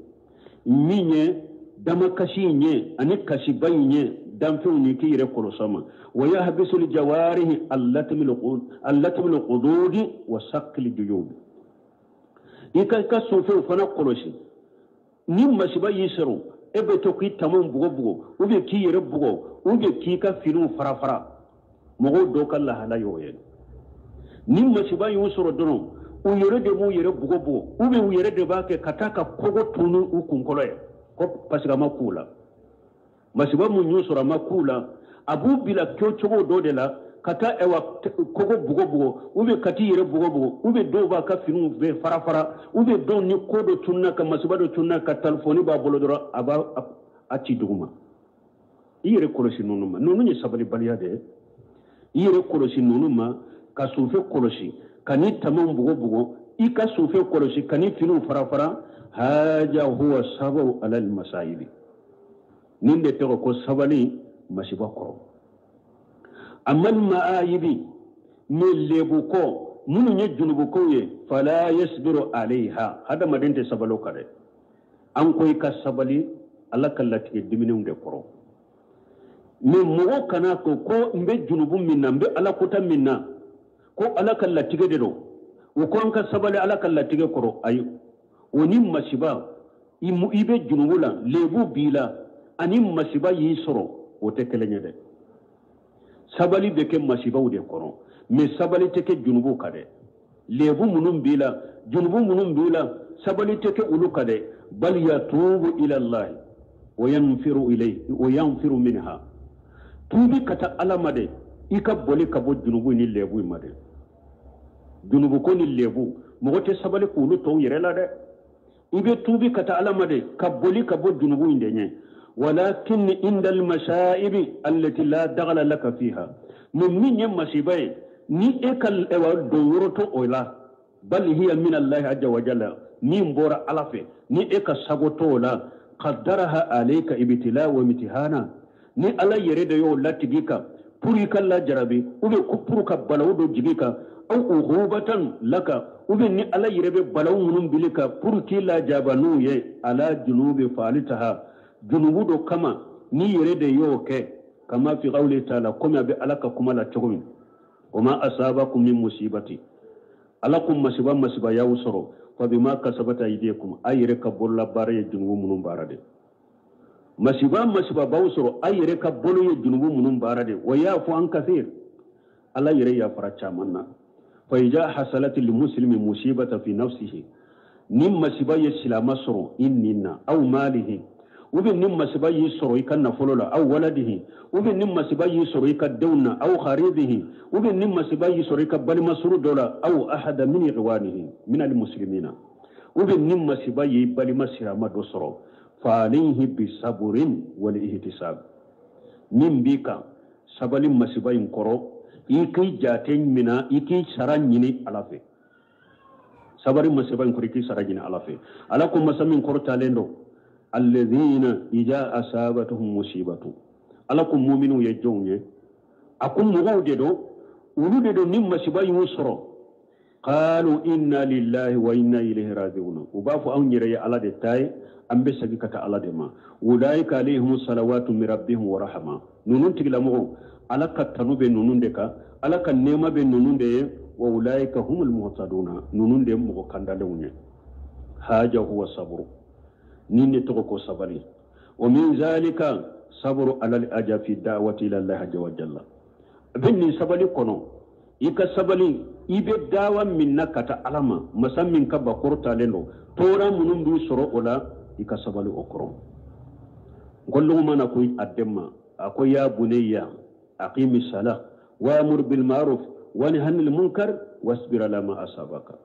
B: min ye damakasi in ye ani kasiba in ye danfɛnw ni k'i yɛrɛ kɔlɔsi ma. Wa yahbisu aljawarihi allatmi alqududi wa saqli juyub, i ka sofɛnw fana kɔlɔsi. Ni masiba y'i sɔrɔ, e bɛ to k'i tamaw bugɔ bugɔ, ou bien k'i yɛrɛ bugɔ, ou bien k'i ka finiw fara fara. Mɔgɔw dɔw ka lahala y'o ye. Ni masiba y'u sɔrɔ dɔrɔn, u yɛrɛ de b'u yɛrɛ bugɔ bugɔ, ou bien u yɛrɛ de b'a kɛ ka taa ka kogo tunu u kunkolo ye. Ko parce que a ma k'u la. Masiba mun y'u sɔrɔ a ma k'u la, a b'u bila kɛcogo dɔ de la ka taa ɛwa kogo bugo bugo, ou bien ka t'i yɛrɛ bugo bugo, ou bien dɔw b'a ka finiw bɛɛ fara fara, ou bien dɔw ni ko dɔ tununa ka masiba dɔ tununa ka telefɔni b'a bolo dɔrɔn a b'a a ci duguma. I yɛrɛ kɔlɔsi ninnu ma, ninnu ye sabalibaliya de ye. I yɛrɛ kɔlɔsi ninnu ma ka sofe kɔlɔsi, ka ni tamaw bugo bugo, i ka sofe kɔlɔsi, ka ni finiw fara fara. Haja huwa sababu alal masayibi, nin de tɔgɔ ko sabali masiba kɔrɔ. Amal ma'ayibi, ne lebu ko minnu ye junubukow ye, fala yasbiru alayha, hadamaden tɛ sabali o kan dɛ. An ko i ka sabali ala ka latigɛ diminenw de kɔrɔ. Mais mɔgɔ kana ko ko n bɛ junubu min na, n bɛ ala kota min na, ko ala ka latigɛ de don, o ko an ka sabali ala ka latigɛ kɔrɔ. Ayi, o ni masiba, i bɛ junubu la, lebu b'i la, ani masiba y'i sɔrɔ, o tɛ kelen ye dɛ. Sabali bɛ kɛ masibaw de kɔrɔ, mais sabali tɛ kɛ junubu kan dɛ. Lebu minnu b'i la, junubu minnu b'i la, sabali tɛ kɛ olu kan dɛ. Bal yatubu ila Allah wa yanfiru ilayhi wa yanfiru minha. Tuubi ka taa ala ma dɛ, i ka boli ka bɔ junubu ni lebu ma dɛ. Junubu ko ni lebu, mɔgɔ tɛ sabali k'olu tɔw yɛrɛ la dɛ. I bɛ tuubi ka taa ala ma dɛ, ka boli ka bɔ junubu in de ɲɛ. ولكن عند المشائب التي لا دغل لك فيها، من يمشي ni ekal ewa donyoroto ola, bal hiya min Allah azza wa jalla, min bora ala fe ni eka sagoto la, qaddaraha alayka ibtila wa imtihana, ni ala yere de yo latigika pour ka la jarabi, ou be pour ka balaw do jigika, aw ughubatan laka, ou be ni ala yere be balaw munum bilika pour ki la jabanu ye ala junubi falitaha, junubu do kama ni yere de yo ke, kama fi qawli ta'ala, kama bi alaka kuma la cogo min, wama asabakum min musibati, alakum masiba masiba yaw soro, fa bima kasabat aydikum, ayere ka bolla bare ye junubu munum bara de. Masiba masiba baw soro, ayere ka bolo ye junubu munum bara de. Wa yafu an kathir, ala yere ya fara caman na. Fa ija hasalat lil muslimi musibata fi nafsihi, ni masiba ye silama soro inninna aw malihi, ou bien ni masiba y'i sɔrɔ i ka nafolo la, aw waladihi, ou bien ni masiba y'i sɔrɔ i ka denw na, aw kharibihi, ou bien ni masiba y'i sɔrɔ i ka balimasuru dɔ la, aw ahada min ikhwanihi min almuslimina, ou bien ni masiba y'i balima sirama dɔ sɔrɔ, fa alayhi bisaburin wal ihtisab, min b'i kan sabali masiba in kɔrɔ, i k'i jate mina, i k'i sara ɲini ala fɛ. Sabali masiba in kɔrɔ, i k'i sara ɲini ala fɛ. Ala ko masa min kɔrɔtalen don, alladhina ija asabatuhum musibatu, ala ko mu'minu ye jɔnw ye, a ko mɔgɔw de don, olu de don ni masiba y'u sɔrɔ, qalu inna lillahi wa inna ilayhi raji'un, u b'a fɔ anw yɛrɛ ye ala de ta ye, an bɛ segin ka taa ala de ma. Ulaika alayhim salawatu min rabbihim wa rahma, ninnu tigilamɔgɔw ala ka tanu bɛ ninnu de kan, ala ka nɛɛma bɛ ninnu de ye, wa ulaika humul muhtaduna, ninnu de ye mɔgɔ kandalenw ye. Haja huwa sabru, ni ne tɔgɔ ko sabali. Wa min zalika sabru alal aja fi da'wati ila Allah azza wa jalla, a bɛ nin sabali kɔnɔ, i ka sabali, i bɛ dawa min na ka taa ala ma, masa min ka bakɔrɔ talen don, tɔɔrɔ minnu b'i sɔrɔ o la, i ka sabali o kɔrɔ. N ko Lukumana ko a den ma, a ko ya bunayya aqimi salah wa'mur bil ma'ruf wa nahy anil munkar wasbir ala ma asabaka.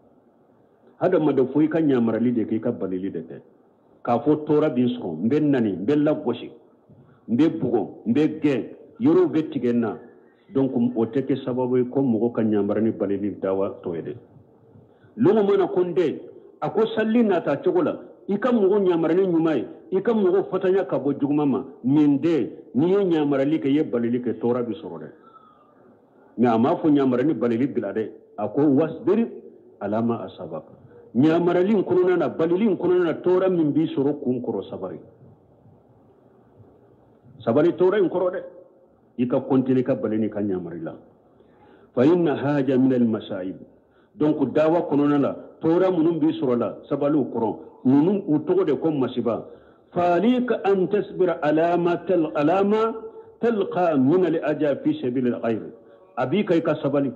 B: Hadamaden fo i ka ɲamarali de kɛ, i ka balili de kɛ. K'a fɔ tɔɔrɔ b'i sɔrɔ, n bɛ nani, n bɛ lagosi, n bɛ bugɔ, n bɛ gɛn, yɔrɔw bɛ tigɛ n na. Donc o tɛ kɛ sababu ye ko mɔgɔ ka ɲamara ni balili dawa tɔ ye dɛ. Lukumana ko n den, a ko sali nata cogo la, i ka mɔgɔ ɲamara ni ɲuman ye, i ka mɔgɔ fatanya ka bɔ juguman ma, nin den n'i ye ɲamarali kɛ, i ye balili kɛ, tɔɔrɔ bɛ sɔrɔ dɛ. Mais a m'a fɔ ɲamara ni balili bila dɛ, a ko wasbir ala ma asabaka. Ɲamarali in kɔnɔna na, balili in kɔnɔna na, tɔɔrɔ min b'i sɔrɔ kun kɔrɔ, sabali. Sabali tɔɔrɔ in kɔrɔ dɛ, i ka continuer ka bali n'i ka ɲamari la. Fa inna haja min al masaib, donc dawa kɔnɔna la, tɔɔrɔ minnu b'i sɔrɔ la, sabali u kɔrɔ, ninnu u tɔgɔ de ko masiba. Fa alayka an tasbira ala ma talqa min al aja fi sabil al ghayr, a b'i kan i ka sabali,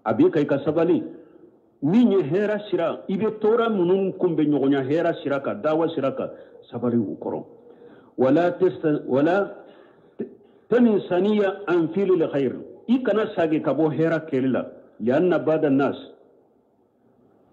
B: a b'i kan i ka sabali. Min ye hɛrɛ sira i bɛ tɔɔrɔ minnu kunbɛn ɲɔgɔnya hɛrɛ sira kan dawa sira kan sabali u kɔrɔ wala tanin saniya an fili l khair i kana sagi ka bɔ hɛrɛ kɛli la lianna bada nas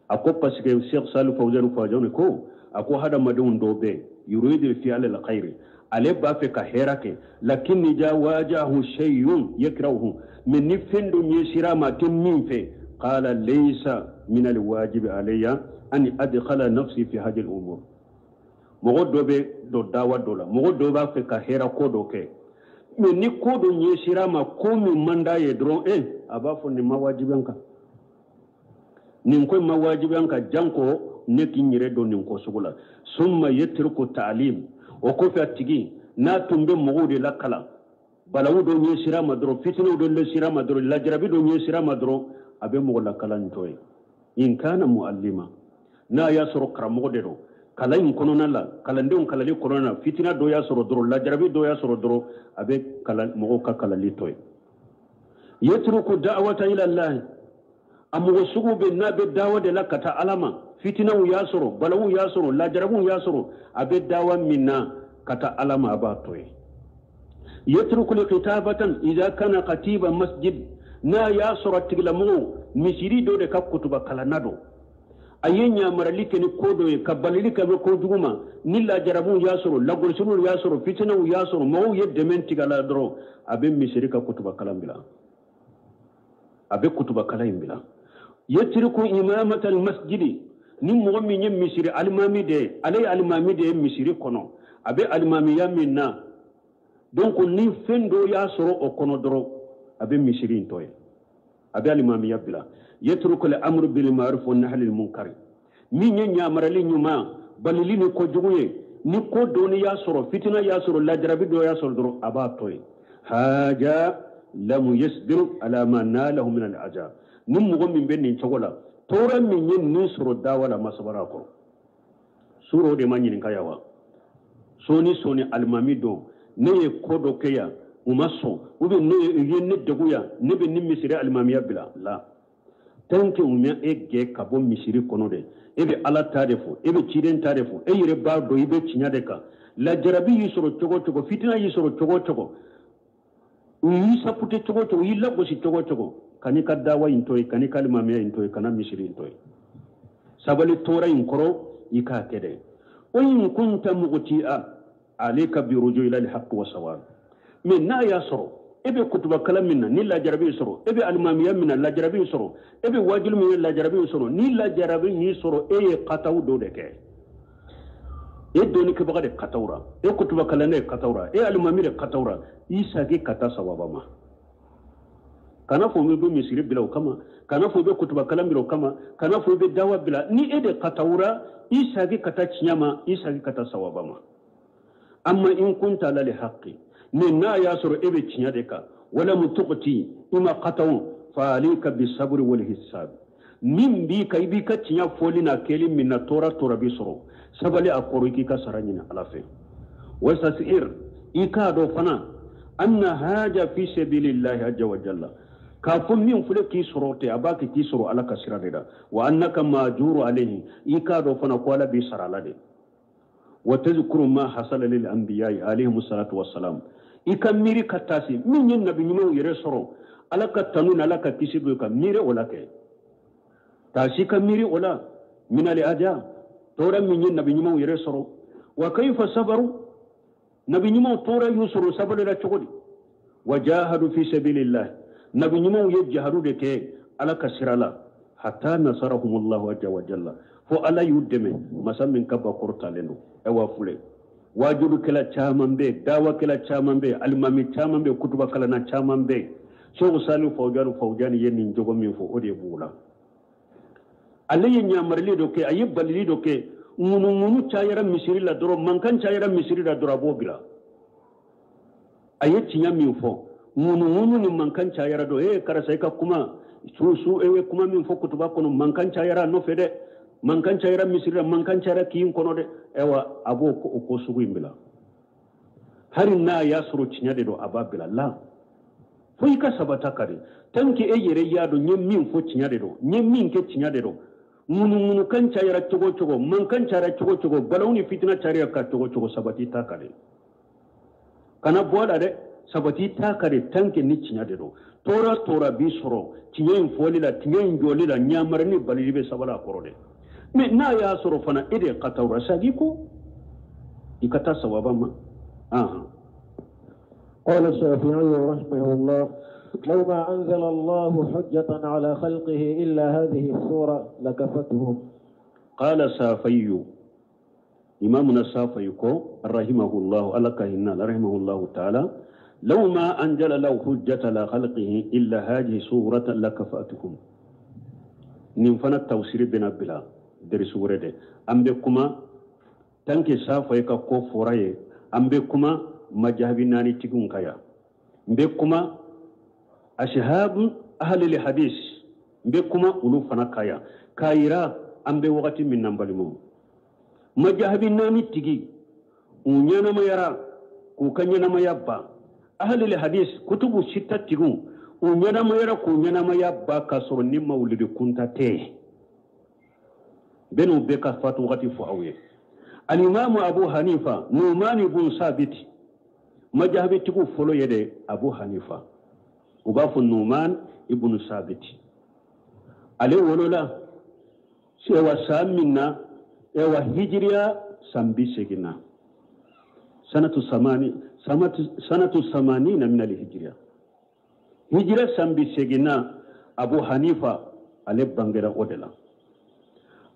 B: a ko parce que Cheikh Salih Fawzan Fawzan ko a ko hadamadenw dɔw bɛ yuridu fi al khair ale b'a fɛ ka hɛrɛ kɛ lakin ja wajahu shay'un yakrahu mais ni fɛn dɔ ɲɛsira ma tɛ min fɛ qala laysa min al wajibi alayya an adkhala nafsi fi hadhihi al umur mɔgɔ dɔ bɛ dɔ dawa dɔ la mɔgɔ dɔ b'a fɛ ka hɛrɛ ko dɔ kɛ mais ni ko dɔ ɲɛsira ma ko min man d'a ye dɔrɔn a b'a fɔ nin ma wajibi an kan nin ko ma wajibi an kan janko ne k'i yɛrɛ don nin ko sugu la summa yatruku ta'lim o kɔfɛ a tigi n'a tun bɛ mɔgɔw de lakalan balawu dɔ ɲɛsira ma dɔrɔn fitinaw dɔ ɲɛsira ma dɔrɔn lajarabi dɔ ɲɛsira ma dɔrɔn a bɛ mɔgɔ lakalan to yen in kana muallima n'a y'a sɔrɔ karamɔgɔ de don kalan in kɔnɔna la kalandenw kalali kɔnɔna na fitina dɔ y'a sɔrɔ dɔrɔn lajarabi dɔ y'a sɔrɔ dɔrɔn a bɛ mɔgɔw ka kalali to yen yatruku da'wata ila Allah a mɔgɔ sugu bɛ n'a bɛ dawa de la ka taa ala ma fitinaw y'a sɔrɔ balawu y'a sɔrɔ lajarabiw y'a sɔrɔ a bɛ dawa min na ka taa ala ma a b'a to yen yatruku kitabatan idha kana khatiba masjid n'a y'a sɔrɔ a tigilamɔgɔw misiri dɔ de ka kutuba kalanna don a ye ɲamarali kɛ ni ko dɔ ye ka balili kɛ bɛ kojugu ma ni lajarabiw y'a sɔrɔ lagosiliw y'a sɔrɔ fitinaw y'a sɔrɔ mɔgɔw ye dɛmɛ tigɛ la dɔrɔn a bɛ misiri ka kutuba kalan bila a bɛ kutuba kalan in bila yatruku imamata almasjidi ni mɔgɔ min ye misiri alimami de ye ale ye alimami de ye misiri kɔnɔ a bɛ alimamiya min na donc ni fɛn dɔ y'a sɔrɔ o kɔnɔ dɔrɔn a bɛ misiri in to yen a bɛ alimamiya bila yatruku al-amru bil ma'ruf wa nahyi anil munkar min ye ɲamarali ɲuman balili ni kojugu ye ni ko dɔɔni y'a sɔrɔ fitina y'a sɔrɔ lajarabi dɔ y'a sɔrɔ dɔrɔn a b'a to yen haja lam yasbir ala ma nalahu min al-ajab ni mɔgɔ min bɛ nin cogo la tɔɔrɔ min ye nin sɔrɔ dawa la masabara kɔrɔ suro de ma ɲininka ya wa sɔɔni sɔɔni alimami don ne ye ko dɔ kɛ yan u ma sɔn ou bien ne ye ne degun yan ne bɛ ni misiri alimamiya bila la tant que u ma e gɛn ka bɔ misiri kɔnɔ dɛ e bɛ ala ta de fɔ e bɛ ciden ta de fɔ e yɛrɛ b'a dɔn i bɛ tiɲɛ de kan lajarabi y'i sɔrɔ cogo o cogo fitina y'i sɔrɔ cogo o cogo u y'i sapute cogo o cogo u y'i lagosi cogo o cogo kan'i ka dawa in to yen kan'i ka alimamiya in to yen kana misiri in to yen sabali tɔɔrɔ in kɔrɔ i k'a kɛ dɛ o in kunta mughti'a alayka bi ruju ila al-haqq wa sawab mais n'a y'a sɔrɔ e bɛ kutuba kalan min na ni lajarabi y'i sɔrɔ e bɛ alimamiya min na lajarabi y'i sɔrɔ e bɛ wajulu min na lajarabi y'i sɔrɔ ni lajarabi y'i sɔrɔ e ye kataw dɔ de kɛ e dɔnnikɛbaga de katawra e kutuba kalan de katawra e alimami de katawra i sagi ka taa sawaba ma kana fɔ i bɛ misiri bila o kama kana fɔ i bɛ kutuba kalan bila o kama kana fɔ i bɛ dawa bila ni e de katawra i sagi ka taa tiɲɛ ma i sagi ka taa sawaba ma amma in kunta ala lihaqi mais n'a y'a sɔrɔ e bɛ tiɲɛ de kan wala mutuqti i ma kataw fa alayka bisabri wal hisab min b'i kan i b'i ka tiɲɛ fɔli n'a kɛli min na tɔɔrɔ tɔɔrɔ b'i sɔrɔ sabali a kɔrɔ i k'i ka sara ɲini ala fɛ wasasir i k'a dɔn fana anna haja fi sabilillahi azza wa jalla k'a fɔ min filɛ k'i sɔrɔ tɛ a b'a kɛ k'i sɔrɔ ala ka sira de la wa annaka majuru alayhi i k'a dɔn fana ko ala b'i sara ala de wa tazkuru ma hasala lil anbiya'i alayhimu salatu wassalam i ka miiri ka taa se min ye nabi ɲumanw yɛrɛ sɔrɔ ala ka tanu ni ala ka kisi b'u kan miiri o la kɛ taasi ka miiri o la minali aja tɔɔrɔ min ye nabi ɲumanw yɛrɛ sɔrɔ wa kayfa sabaru nabi ɲumanw tɔɔrɔ y'u sɔrɔ sabali la cogo di wa jahadu fi sabilillah nabi ɲumanw ye jahadu de kɛ ala ka sira la hatta nasarahumullahu azza wa jalla fo ala y'u dɛmɛ masa min ka bakɔrɔtalen don ayiwa filɛ wajulukɛla caman bɛ yen dawakɛla caman bɛ yen alimami caman bɛ yen kutuba kalanna caman bɛ yen Seku Salihu Fawzani ye nin jogo min fɔ o de b'u la ale ye ɲamarili dɔ kɛ a ye balili dɔ kɛ ŋunuŋunu cayara misiri la dɔrɔn mankan cayara misiri la dɔrɔn a b'o bila a ye tiɲɛ min fɔ ŋunuŋunu ni mankan cayara dɔrɔn e karisa i ka kuma su e ye kuma min fɔ kutuba kɔnɔ mankan cayara a nɔfɛ dɛ mankan cayara misiri la mankan cayara kin kɔnɔ dɛ ayiwa a b'o o ko sugu in bila hali n'a y'a sɔrɔ tiɲɛ de don a b'a bila la Fo i ka sabata kan de. Tant que e yɛrɛ y'a dɔn n ye min fɔ tiɲɛ de don, n ye min kɛ tiɲɛ de don, ŋunuŋunukan cayara cogo o cogo, mankan cayara cogo o cogo, balawu ni fitina cayara ka cogo o cogo, sabati ta kan de. Kana bɔ a la dɛ, sabati ta kan de tant que ni tiɲɛ de don. Tɔɔrɔ tɔɔrɔ b'i sɔrɔ tiɲɛ in fɔli la, tiɲɛ in jɔli la, ɲamari ni balili bɛ sabali a kɔrɔ dɛ. Mais n'a y'a sɔrɔ fana e de ye katawura, sagi ko i ka taa sawaba ma.
A: قال الشافعي رحمه الله لو ما أنزل الله حجة على خلقه إلا هذه السورة لكفتهم.
B: قال الشافعي إمامنا الشافعي رحمه الله ألك إن رحمه الله تعالى لو ما أنزل له حجة على خلقه إلا هذه سورة لكفتهم. نفنا التوسير بنا بلا درس ورده أم بكما تنك الشافعي كفوري أم بكما majahabi naani tigiw ka yan n bɛ kuma ashabu ahlil hadis n bɛ kuma olu fana ka yan k'a yira an bɛ wagati min na n balimaw majahabi naani tigi u ɲɛnamayara k'u ka ɲɛnamaya ban ahlil hadis kutubu sita tigiw u ɲɛnamayara k'u ɲɛnamaya ban k'a sɔrɔ ni mawulidi kunta tɛ bɛɛ n'u bɛɛ ka fatu wagati fɔ aw ye. Alimamu Abu Hanifa Nu'man ibn Sabit majahabi tigiw fɔlɔ ye dɛ Abu Hanifa u b'a fɔ Nu'man ibn Sabit ale wolola ewa san min na ewa hijiriya san 80 na sanatu samanina min alhijiriya hijira san 80 na Abu Hanifa ale bangera o de la.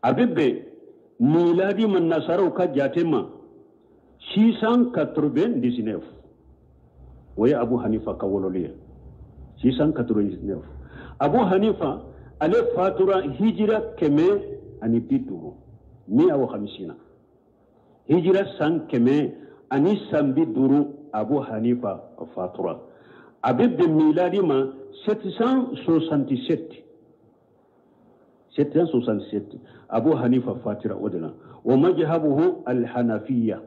B: A bɛ bɛn miladi ma nasaraw ka jate ma 699 o ye Abu Hanifa ka wololi ye 699. Abu Hanifa ale fatura hijira 150 150 hijira san 150 Abu Hanifa fatura. A bɛ bɛn miladi ma 767 767 Abu Hanifa fatira o de la. Wa majhabuhu al-Hanafiya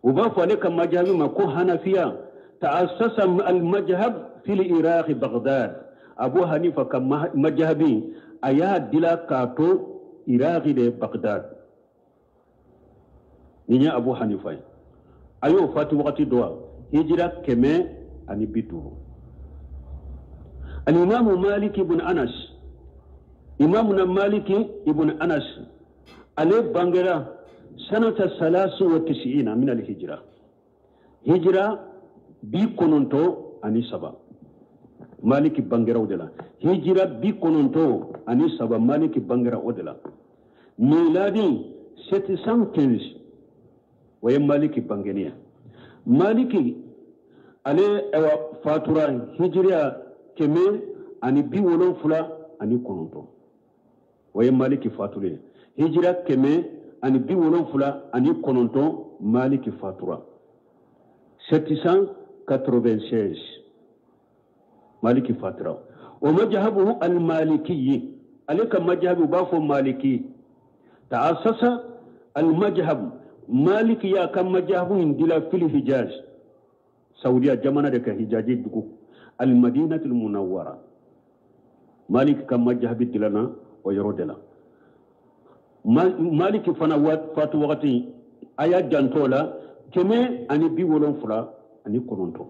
B: u b'a fɔ ale ka majahabi ma ko Hanafiya. Ta'assasa al-majhab fi al-Iraq Baghdad. Abu Hanifa ka majahabi a y'a dila k'a to Iraq de Baghdad. Nin ye Abu Hanifa ye. A y'o fatu wagati dɔ hijira 150. Al-Imamu Malik ibn Anas Imamuna Malik ibn Anas ale bangera sanata 93 min al-hijra hijra 93 Malik bangera o de la hijra 93 Malik bangera o de la miladi 715 o ye Malik bangeniya. Maliki ale ewa fatura hijra 179 o ye Maliki fatule hijra 179 Maliki fatura 796 Maliki fatura. O majhabuhu al-Maliki ale ka majhabu b'a fɔ Maliki. Ta'assasa al-majhab Maliki ya ka majhabu in dila fil Hijaz Saudiya jamana de ka Hijazi dugu al-Madinatul Munawwara. Maliki ka majhabi dilana o yɔrɔ de la. Maliki fana fatu wagati a y'a janto la 179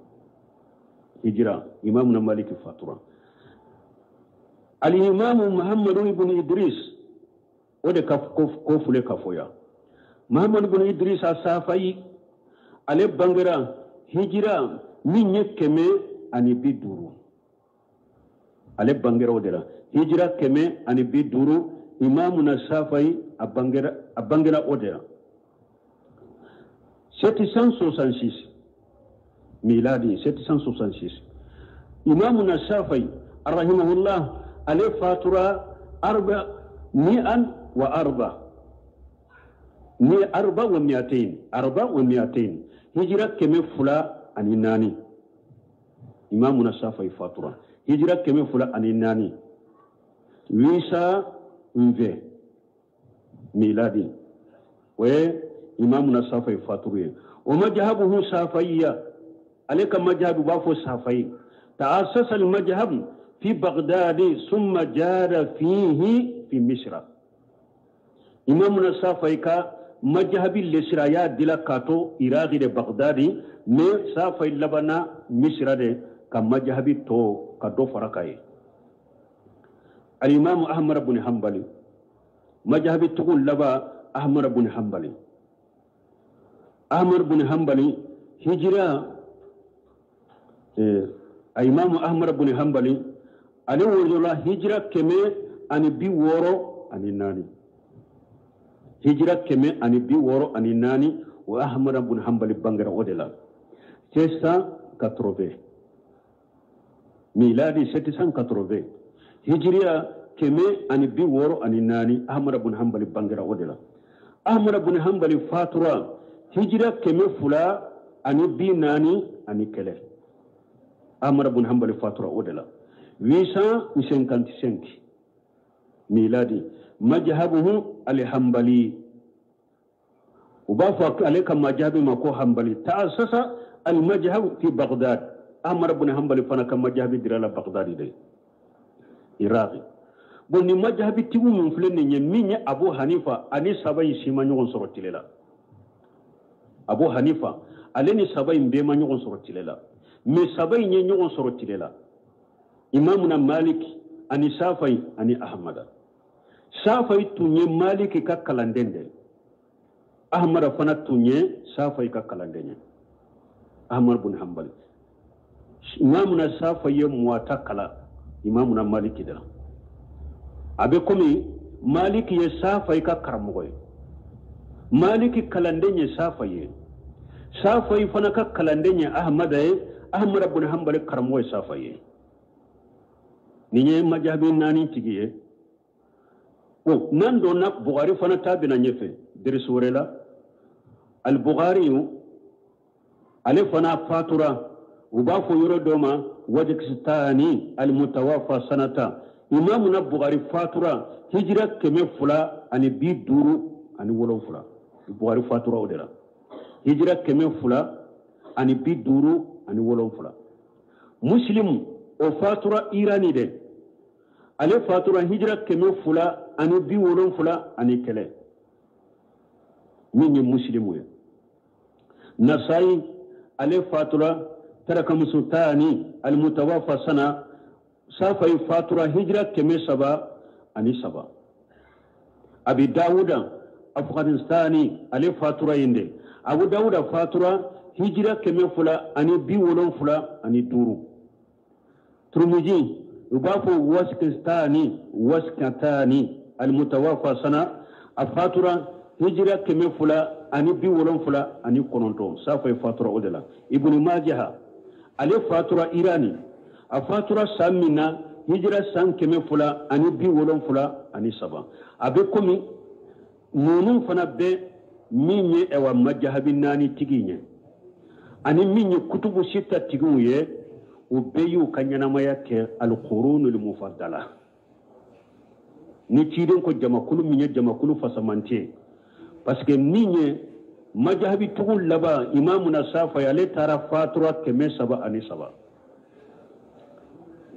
B: hijira imamu na Maliki fatura. Al-imamu Muhammadu ibn Idris o de ka ko fule ka fɔ yan. Muhammadu ibn Idris Asafai ale bangera hijira min ye 150 ale bangera o de la hijira 150 imamu na Safai a bangera o de la 766 miladi 766 imamu na Safai rahimahullah ale fatura 404 ni 204 hijira 204 imamu na Safai fatura hijira 204 wisa nve miladi o ye imamu na Safai faturu ye. O majhabuhu Safaiya ale ka majhabu b'a fɔ Safai. Ta'assasa al-majhab fi Baghdad summa jara fihi fi Misra. Imamuna Safai ka majhabi lesira y'a dila k'a to Iraki de Baghdadi, mais Safai labana Misra de ka majhabi to ka dɔ fara ka ye. Al-Imam Ahmad bin Hanbali, majhabi tugun laba Ahmad bin Hanbali. Ahmad bin Hanbali hijira Imam Ahmad bin Hanbali ale wolola hijira 164. Hijira 164 wa Ahmad bin Hanbali bangera o de la 780 miladi 780 hijriya 164 Ahmad bin Hanbali bangera o de la. Ahmad bin Hanbali fatura hijira 241. Ahmad bin Hanbali fatura o de la 855 miladi. Majhabuhu al-Hanbali, u b'a fɔ ale ka majhabi ma ko Hanbali. Ta'assasa al-majhab fi Baghdad. Ahmad bin Hanbali fana ka majhabi dira la Baghdadi de Iraqi. Bon, ni majhabi tigiw min filɛ nin ye, min ye Abu Hanifa ani saba in si ma ɲɔgɔn sɔrɔ tile la. Abu Hanifa ale ni saba in bɛɛ ma ɲɔgɔn sɔrɔ tile la, mais saba in ye ɲɔgɔn sɔrɔ tile la. Imamuna Malik ani Safai ani Ahmada. Safai tun ye Maliki ka kalanden de ye. Ahmada fana tun ye Safai ka kalanden ye. Ahmad bin Hanbali. Imamuna Safai ye Muwatta kalan Imamuna Maliki de la. A bɛ komi Maliki ye Safai ka karamɔgɔ ye. Maliki kalanden ye Safai ye. Safai fana ka kalanden ye Ahmada ye. Ahmad bin Hanbali karamɔgɔ ye Safai ye. Nin ye majhabi naani tigi ye. Bon, n'an donna Bukhari fana ta bɛna ɲɛfɛ derisu wɛrɛ la. Al-Bukhari ale fana fatura, u b'a fɔ yɔrɔ dɔ ma Wajikistani al-Mutawafa sanata. Imamuna Bukhari fatura hijira 257. Bukhari fatura o de la hijira 257. Muslim o fatura Irani de, ale fatura hijira 271 min ye Muslimu ye. Nasai ale fatura tarakamusutani almutawafa sana. Safai fatura hijira 703. Abi Dawuda Afghanistani ale fatura yen de. Abu Dawuda fatura hijira 275. Turmiji u b'a fɔ Waskistani Waskatani almutawafa sana, a fatura hijira 279. Safai fatura o de la. Ibn Majah ale fatura Irani, a fatura san min na hijira san 273. A bɛ komi ninnu fana bɛ min ye ɛwa majhabi naani tigi ye ani min ye kutubu sita tigiw ye, u bɛɛ y'u ka ɲɛnamaya kɛ al-qurunul mufaddala. Ni ciden ko jamakulu min ye jamakulu fasamante, parce que min ye majhabi tugu laban Imamuna Safai ale taara fatura 703.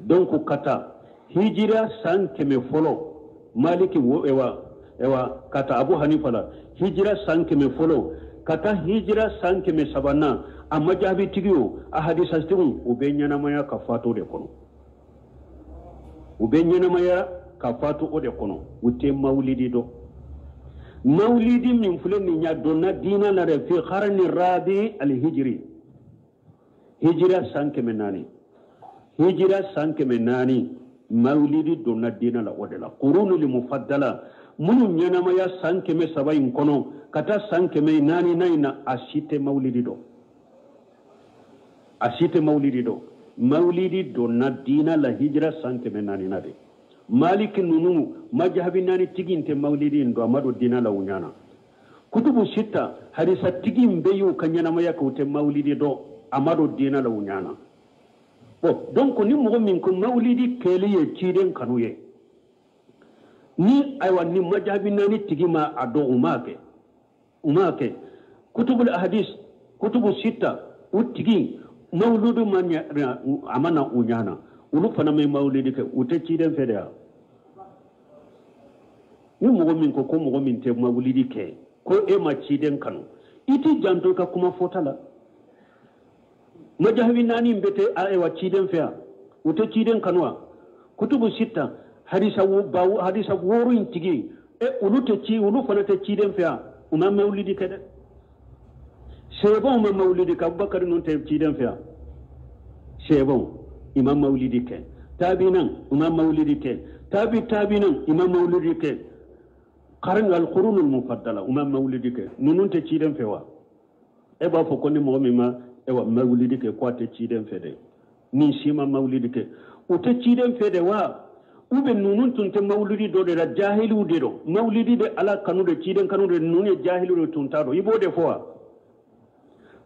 B: Donc kata hijira san 100 fɔlɔ Maliki wo ewa ewa kata Abu Hanifa la hijira san 100 fɔlɔ kata hijira san 700 na, a majhabi tigiw a hadisa tigiw u bɛ ɲɛnamaya ka fatu de kɔnɔ. U bɛ ɲɛnamaya ka fatu o de kɔnɔ. U tɛ mawulidi dɔn. Mawulidi min filɛ nin ye a donna diinɛ la dɛ fi qarni rabi alhijri, hijira san 400. Hijira san 400 mawulidi donna diinɛ la o de la. Qurunul mufaddala minnu ɲɛnamaya san 700 in kɔnɔ ka taa san 400 in na, a si tɛ mawulidi dɔn. A si tɛ mawulidi dɔn. Mawulidi donna diinɛ la hijira san 400 na de. Maliki ninnu majhabi naani tigi in tɛ mawulidi in dɔn, a ma don diinɛ la u ɲana. Kutubu sita hadisa tigi in bɛɛ y'u ka ɲɛnamaya kɛ, u tɛ mawulidi dɔn, a ma don diinɛ la u ɲana. Bon, donc ni mɔgɔ min ko mawulidi kɛli ye ciden kanu ye, ni ayiwa ni majhabi naani tigi ma a dɔn, u m'a kɛ, u m'a kɛ. Kutubul ahadis kutubu sita u tigi Mawuludu ma a ma na u ɲana olu fana ma mawulidi kɛ u tɛ ciden fɛ de ya ni mɔgɔ min ko ko mɔgɔ min tɛ mawulidi kɛ ko e ma ciden kanu i t'i janto i ka kuma fɔta la majahabi naani bɛ tɛ ayiwa ciden fɛ yan u tɛ ciden kanu wa kutubu sita hadisa bawo hadisa wɔɔrɔ in tigi e olu tɛ ci olu fana tɛ ciden fɛ yan u ma mawulidi kɛ dɛ sɛbɛnw ma mawulidi kɛ Abubakar ninnu tɛ ciden fɛ yan sɛbɛnw i ma mawulidi kɛ tabinan u ma mawulidi kɛ tabi tabinan i ma mawulidi kɛ karin alqurunul mufaddala u ma mawulidi kɛ ninnu tɛ ciden fɛ wa e b'a fɔ ko ni mɔgɔ min ma ewa mawulidi kɛ ko a tɛ ciden fɛ dɛ nin si ma mawulidi kɛ u tɛ ciden fɛ de wa u bɛ ninnu tun tɛ mawulidi dɔ de la jahiliw de don mawulidi de ala kanu de ciden kanu de ninnu ye jahiliw de tun t'a dɔn i b'o de fɔ wa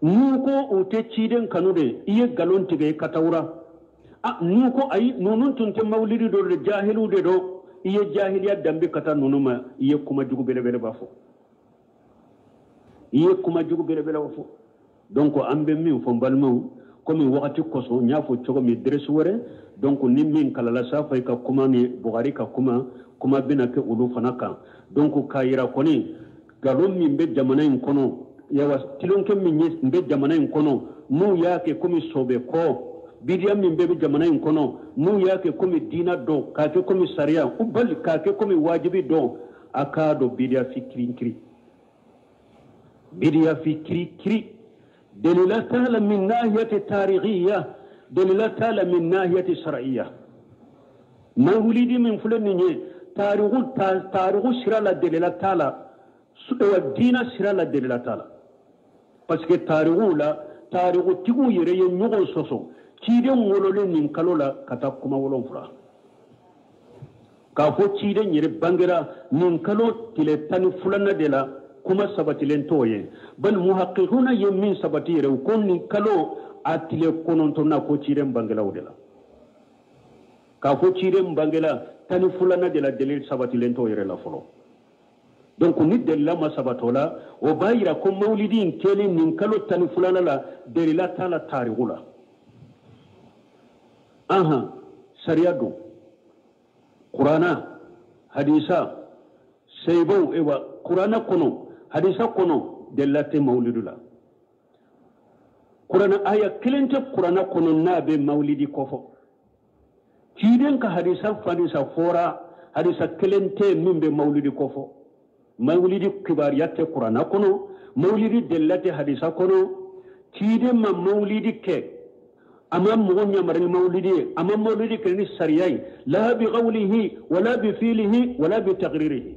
B: n'u ko u tɛ ciden kanu de i ye nkalon tigɛ i katawura a n'u ko ayi ninnu tun tɛ mawulidi dɔ de jahiliw de don i ye jahiliya danbe ka taa ninnu ma i ye kuma jugu belebeleba fɔ i ye kuma jugu belebeleba fɔ donc an bɛ min fɔ n balimaw komi wagati kosɔn n y'a fɔ cogo min deresi wɛrɛ donc ni min kalala Safa ka kuma ni Bugari ka kuma kuma bɛna kɛ olu fana kan donc k'a yira kɔni nkalon min bɛ jamana in kɔnɔ yawa tilonkɛ min bɛ jamana in kɔnɔ n'u y'a kɛ komi sɔbɛ kɔ bidiya min bɛ jamana in kɔnɔ n'u y'a kɛ komi diina dɔn k'a kɛ komi sariya u bali k'a kɛ komi wajibi dɔn a k'a dɔn bidiya fi kirikiri bidiya fi kirikiri dalila t'a la min nahiyati tarikhiya dalila t'a la min nahiyati shar'iyya mawulidi min filɛ nin ye tariku sira la dalila t'a la diina sira la dalila t'a la parce que tariku la tarikutigiw yɛrɛ ye ɲɔgɔn sɔsɔ ciden wololen nin kalo la ka taa kuma 7 k'a fɔ ciden yɛrɛ bangera nin kalo tile 12nan de la kuma sabatilen t'o ye bali muhaqqiquna ye min sabati yɛrɛ u ko nin kalo a tile 9nan ko ciden bangela o de la k'a fɔ ciden bangela 12nan de la dalil sabatilen t'o yɛrɛ la fɔlɔ donc ni dalila ma sabatɔ la o b'a yira ko mawulidi in kɛlen nin kalo 12nan la dalila t'a la tariku la ahan sariya don kurana hadisa sɛbɛnw ewa kurana kɔnɔ hadisa kɔnɔ dalila tɛ mawulidu la kurana aya kelen tɛ kurana kɔnɔ n'a bɛ mawulidi kɔfɔ ciden ka hadisa fadisa fɔra hadisa kelen tɛ min bɛ mawulidi kɔfɔ mawulidi kibaruya tɛ kurana kɔnɔ mawulidi dalila tɛ hadisa kɔnɔ ciden ma mawulidi kɛ a ma mɔgɔ yamaru ni mawulidi ye a ma mawulidi kɛ ni sariya ye la bi qawlihi wala bi fiilihi wala bi taqririhi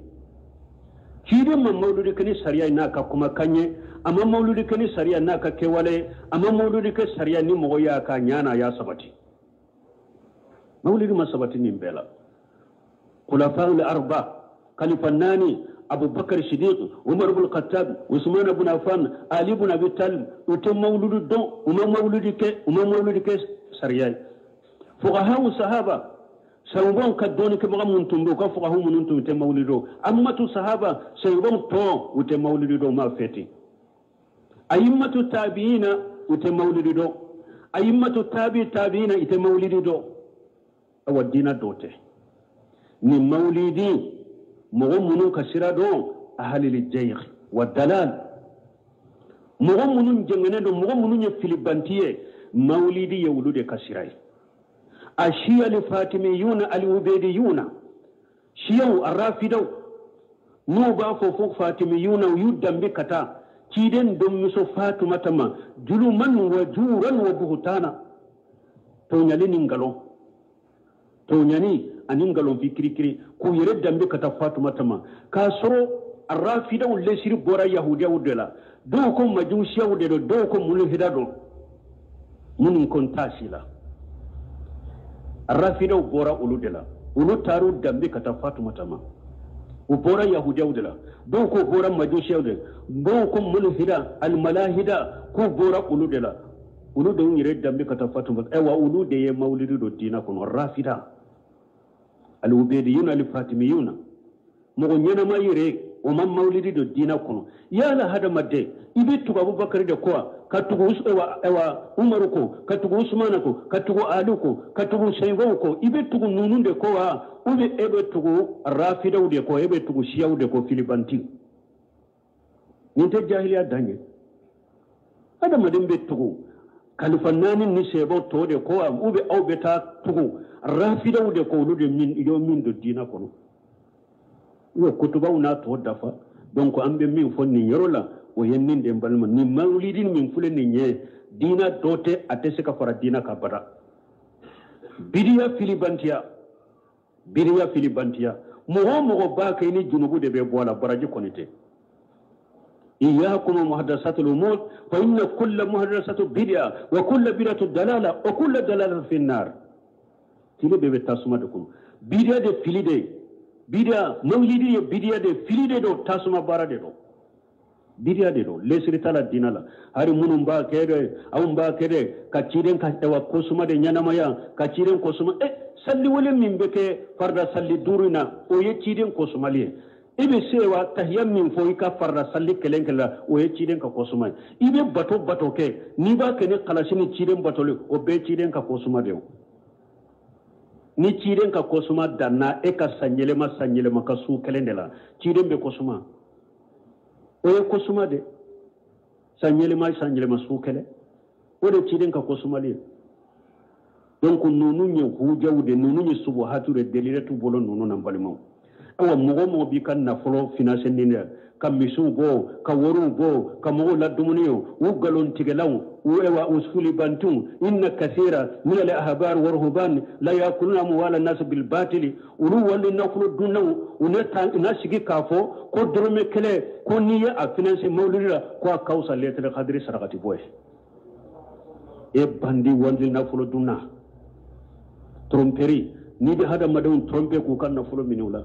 B: ciden ma mawuludi kɛ ni sariya ye n'a ka kumakan ye a ma mawuludi kɛ ni sariya n'a ka kɛwale ye a ma mawuludi kɛ sariya ni mɔgɔ y'a ka ɲa n'a y'a sabati mawuludi ma sabati nin bɛɛ la khulafaul arba khalifa naani Abubakar Siddiq Umar ibn Khattab Usman ibn Affan Ali ibn Abi Talib u tɛ mawuludu dɔn u ma mawuludi kɛ u ma mawuludi kɛ sariya ye fuqahaw sahaba sahibaw ka dɔnnikɛbaga minnu tun bɛ u ka fuqahaw minnu tun tɛ mawuludi dɔn ammatu sahaba sahibaw tɔ u tɛ mawuludi dɔn u m'a fɛti ayimmatu tabiina u tɛ mawuludi dɔn ayimmatu tabi tabiina i tɛ mawuludi dɔn awa diina dɔ tɛ nin mawulidi mɔgɔ minnu ka sira dɔn ahalil jayr wa dalal mɔgɔ minnu jɛngɛnen don mɔgɔ minnu ye filibanti ye mawulidi ye olu de ka sira ye a shiya li fatimiyuna al ubediyuna shiyaw arrafidaw n'u b'a fɔ fo fatimiyuna u y'u danbe ka taa ciden denmuso fatumata ma juluman wa juran wa buhutana tɔɲali ni nkalon tɔɲani ani nkalon fi kirikiri k'u yɛrɛ danbe ka taa fatumata ma k'a sɔrɔ arrafidaw lesiri bɔra yahudiyaw de la dɔw ko majusiyaw de don dɔw ko mulhida don minnu ko n t'a si la arrafidaw bɔra olu de la olu taar'u danbe ka taa fatumata ma u bɔra yahudiyaw de la dɔw ko bɔra majusiyaw de dɔw ko mulhida almalahida k'u bɔra olu de la olu de y'u yɛrɛ danbe ka taa fatumata ayiwa olu de ye mawulidi don diinɛ kɔnɔ rafida alubediyuna alifatimiyuna mɔgɔ ɲɛnama yɛrɛ o ma mawulidi don diinɛ kɔnɔ yala hadamaden i bɛ tugu Abubakari de kɔ wa Ka tugu ewa Umaru kɔ, ka tugu Usumana kɔ, ka tugu Ali kɔ, ka tugu Sɛyibaw kɔ? I bɛ tugu ninnu de kɔ wa, ou bien e bɛ tugu Rafidaw de kɔ, e bɛ tugu Siyaw de kɔ? Filibanti, nin tɛ jahiliya dan ye. Adamaden bɛ tugu kalifa naani ni sɛbɛw tɔ de kɔ wa, ou bien aw bɛ taa tugu Rafidaw de kɔ, olu de min yo min don diinɛ kɔnɔ? U ye kutubaw n'a tɔ dafa. Donc an bɛ min fɔ nin yɔrɔ la, o ye nin de, n balima. Nin mawulidi min filɛ nin ye, diinɛ dɔ tɛ, a tɛ se ka fara diinɛ kan bada. Bidiya filibantiya, bidiya filibantiya. Mɔgɔ o mɔgɔ b'a kɛ, i ni junubu de bɛ bɔ a la, baraji kɔni tɛ. إياكم ومحدثات الأمور فإن كل محدثة بدعة وكل بدعة دلالة وكل دلالة في النار. Fili bɛɛ bɛ tasuma de kɔnɔ. Bidiya de, fili de bidiya. Mawulidi ye bidiya de, fili de don, tasuma baara de don, bidiya de don, lesiri t'a la diinɛ la. Hali minnu b'a kɛ dɛ, anw b'a kɛ dɛ ka ciden ka ewa kosuma de ɲɛnamaya, ka ciden kosuma. E salli wele min bɛ kɛ farida salli duuru in na, o ye ciden kosumali ye. I bɛ se wa tahiya min fɔ i ka farida salli kelen kelen la, o ye ciden ka kosuma ye. I bɛ bato bato kɛ, n'i b'a kɛ ni kalasi ni ciden batoli, o bɛɛ ye ciden ka kosuma de ye. Ni ciden ka kosuma danna e ka san yɛlɛma, san yɛlɛma ka su kelen de la, ciden bɛ kosuma, o ye kosuma de. San yɛlɛma, san yɛlɛma su kelen, o de ciden ka kosumali ye. Donc ninnu ye hujaw de, ninnu ye subuhatu de, delile t'u bolo ninnu na. N balimaw, awa, mɔgɔ o mɔgɔ b'i ka nafolo finance ni dɛ, ka misiw bɔ, ka wariw bɔ, ka mɔgɔw la dumuni ye, u nkalontigɛlaw, u ewa u sulibantiw. Inna kathira min al ahbar warhuban la yakuluna amwala nas bil batili. Olu wali nafolo dunnaw, u ne ta na sigi k'a fɔ ko dɔrɔmɛ kelen ko n'i ye a finance mawulidi la, ko a ka fisa lailatul kadiri sarakati bɔ ye. E bandi, wali nafolo dunna, tromperie, n'i bɛ hadamadenw tromper k'u ka nafolo minɛ u la.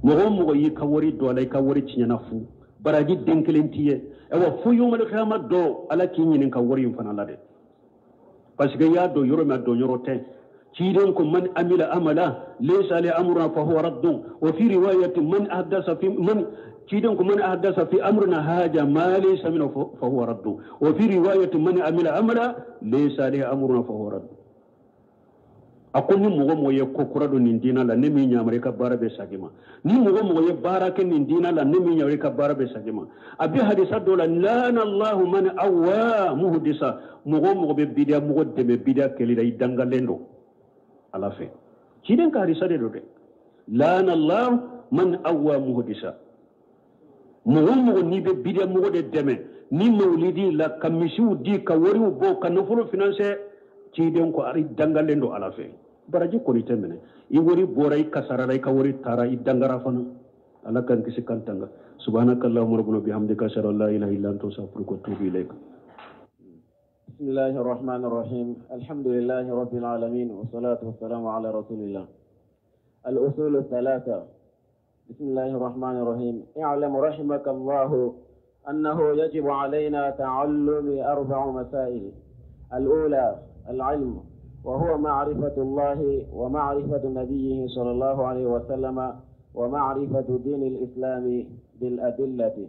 B: Mɔgɔ o mɔgɔ y'i ka wari don a la, i ka wari tiɲɛna fu, baraji den kelen t'i ye. Ayiwa, fo yomal kiyama dɔ, Ala k'i ɲininka wari in fana la dɛ, parce que i y'a dɔn yɔrɔ min, a dɔn yɔrɔ tɛ. Ciden ko: man amila amala laysa alayhi amruna fahuwa raddun. Wa fi riwayati man ahdasa fi man, ciden ko: man ahdasa fi amrina haja ma laysa minhu fahuwa raddun. Wa fi riwayati man amila amala laysa alayhi amruna fahuwa raddun. A ko ni mɔgɔ mɔgɔ ye ko kura don nin diinɛ la, ne min yamaru, i ka baara bɛ segin ma. Ni mɔgɔ mɔgɔ ye baara kɛ nin diinɛ la, ne min yamaru, i ka baara bɛ segin ma. A bɛ hadisa dɔ la: lana Allahu man awwa muhdisa. Mɔgɔ mɔgɔ bɛ bidiya mɔgɔ dɛmɛ bidiya kɛli la, i dangalen don Ala fɛ. Ciden ka hadisa de don dɛ: lana Allahu man awwa muhdisa. Mɔgɔ o mɔgɔ n'i bɛ bidiya mɔgɔ de dɛmɛ ni mawulidi la, ka misiw di, ka wariw bɔ, ka nafolo financer, ciden ko i dangalen don Ala fɛ, baraji kɔni tɛ minɛ. I wari bɔra, i kasarala, i ka wari taara, i dangara fana. Ala k'an kisi k'an tanga. Subhanaka allahumma rabbana bihamdika, ashhadu an la ilaha illa anta, astaghfiruka wa atubu ilaik.
A: بسم الله الرحمن الرحيم. الحمد لله رب العالمين، والصلاة والسلام على رسول الله. الأصول الثلاثة. بسم الله الرحمن الرحيم. اعلم رحمك الله أنه يجب علينا تعلم أربع مسائل. الأولى العلم، وهو معرفة الله ومعرفة نبيه صلى الله عليه وسلم ومعرفة دين الإسلام بالأدلة.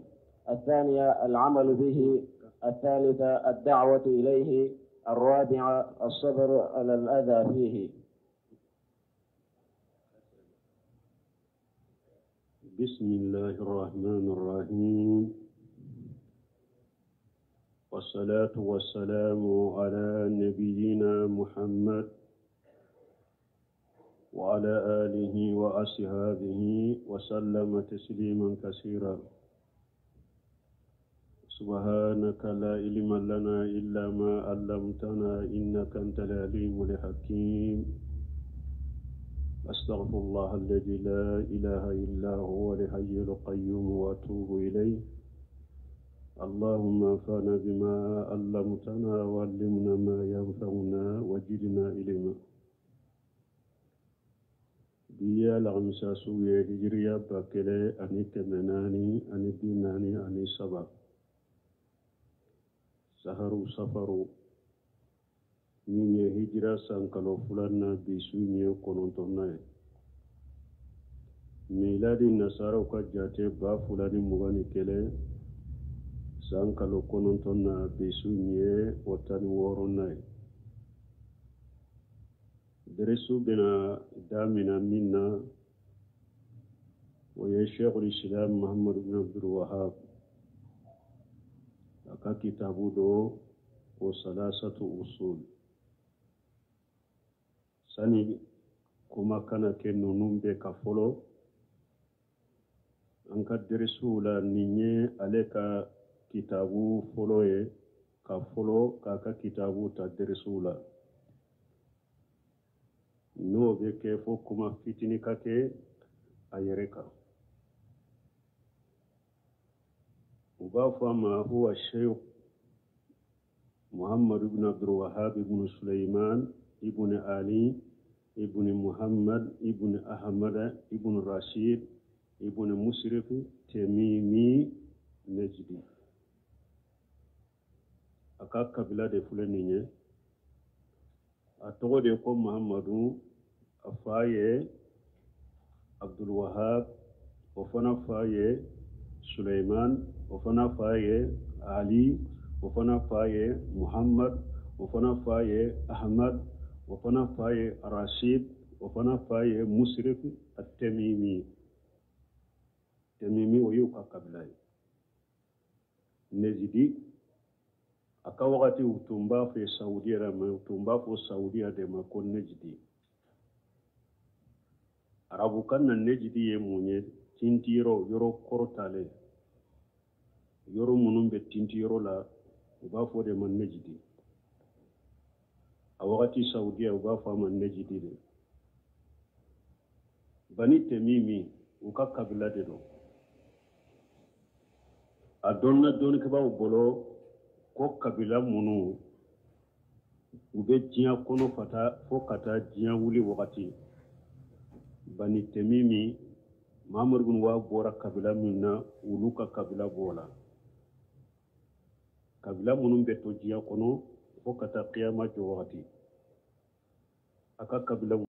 A: الثانية العمل به. الثالثة الدعوة إليه. الرابعة الصبر على الأذى فيه.
B: بسم الله الرحمن الرحيم، والصلاة والسلام على نبينا محمد وعلى آله وأصحابه وسلم تسليما كثيرا. سبحانك لا علم لنا إلا ما علمتنا، إنك أنت العليم الحكيم. أستغفر الله الذي لا إله إلا هو الحي القيوم وأتوب إليه. اللهم انفعنا بما علمتنا وعلمنا ما ينفعنا وزدنا علما. Bi ye alamisa su ye, hijiriya 1443, saharu safaru, min ye hijira san kalo filanan, bi su ye kɔnɔntɔnnan ye. Miladi nasaraw ka jate 2021. San kalo 9 na bi su ye o 16nan ye. Derisu bɛna damina min na, o ye Sheikhul Islam Muhammad ibn Abdul Wahab a ka kitabu dɔ ko Salasatu Usul. Sani kuma kana kɛ ninnu bɛɛ kan fɔlɔ, an ka derisuw la nin ye ale ka kitabu fɔlɔ ye ka fɔlɔ k'a ka kitabu ta derisuw la. N'o bɛ kɛ fo kuma fitini ka kɛ a yɛrɛ kan. U b'a fɔ a ma huwa sheikh Muhammad ibn Abdul Wahab ibn Sulaiman ibn Ali ibn Muhammad ibn Ahmad ibn Rashid ibn Musrif Temimi Najdi. A ka kabila de filɛ nin ye. A tɔgɔ de ko Muhammadu, a fa ye Abdul Wahab, o fana fa ye Suleiman, o fana fa ye Ali, o fana fa ye Muhammad, o fana fa ye Ahmad, o fana fa ye Rashid, o fana fa ye Musrif At-Tamimi. Tamimi o y'u ka kabila ye. Nejidi a ka wagati u tun b'a fɛ Saudiya yɛrɛ ma, u tun b'a fɔ Saudiya de ma ko Nejidi. Arabukan na Nejidi ye mun ye? Tintiyɔrɔ, yɔrɔ kɔrɔtalen, yɔrɔ minnu bɛ tintiyɔrɔ la, u b'a fɔ de ma Nejidi. A wagati Saudiya u b'a fɔ a ma Nejidi de. Bani Temimi u ka kabila de don. A dɔnna dɔnnikɛbaaw bolo ko kabila minnu u bɛ diɲɛ kɔnɔ fo ka taa diɲɛ wuli wagati, Bani Temimi, Mahamadu bin Wahab bɔra kabila min na, olu ka kabila b'o la. Kabila minnu bɛ to diɲɛ kɔnɔ fo ka taa kiyama jɔ wagati, a ka kabila.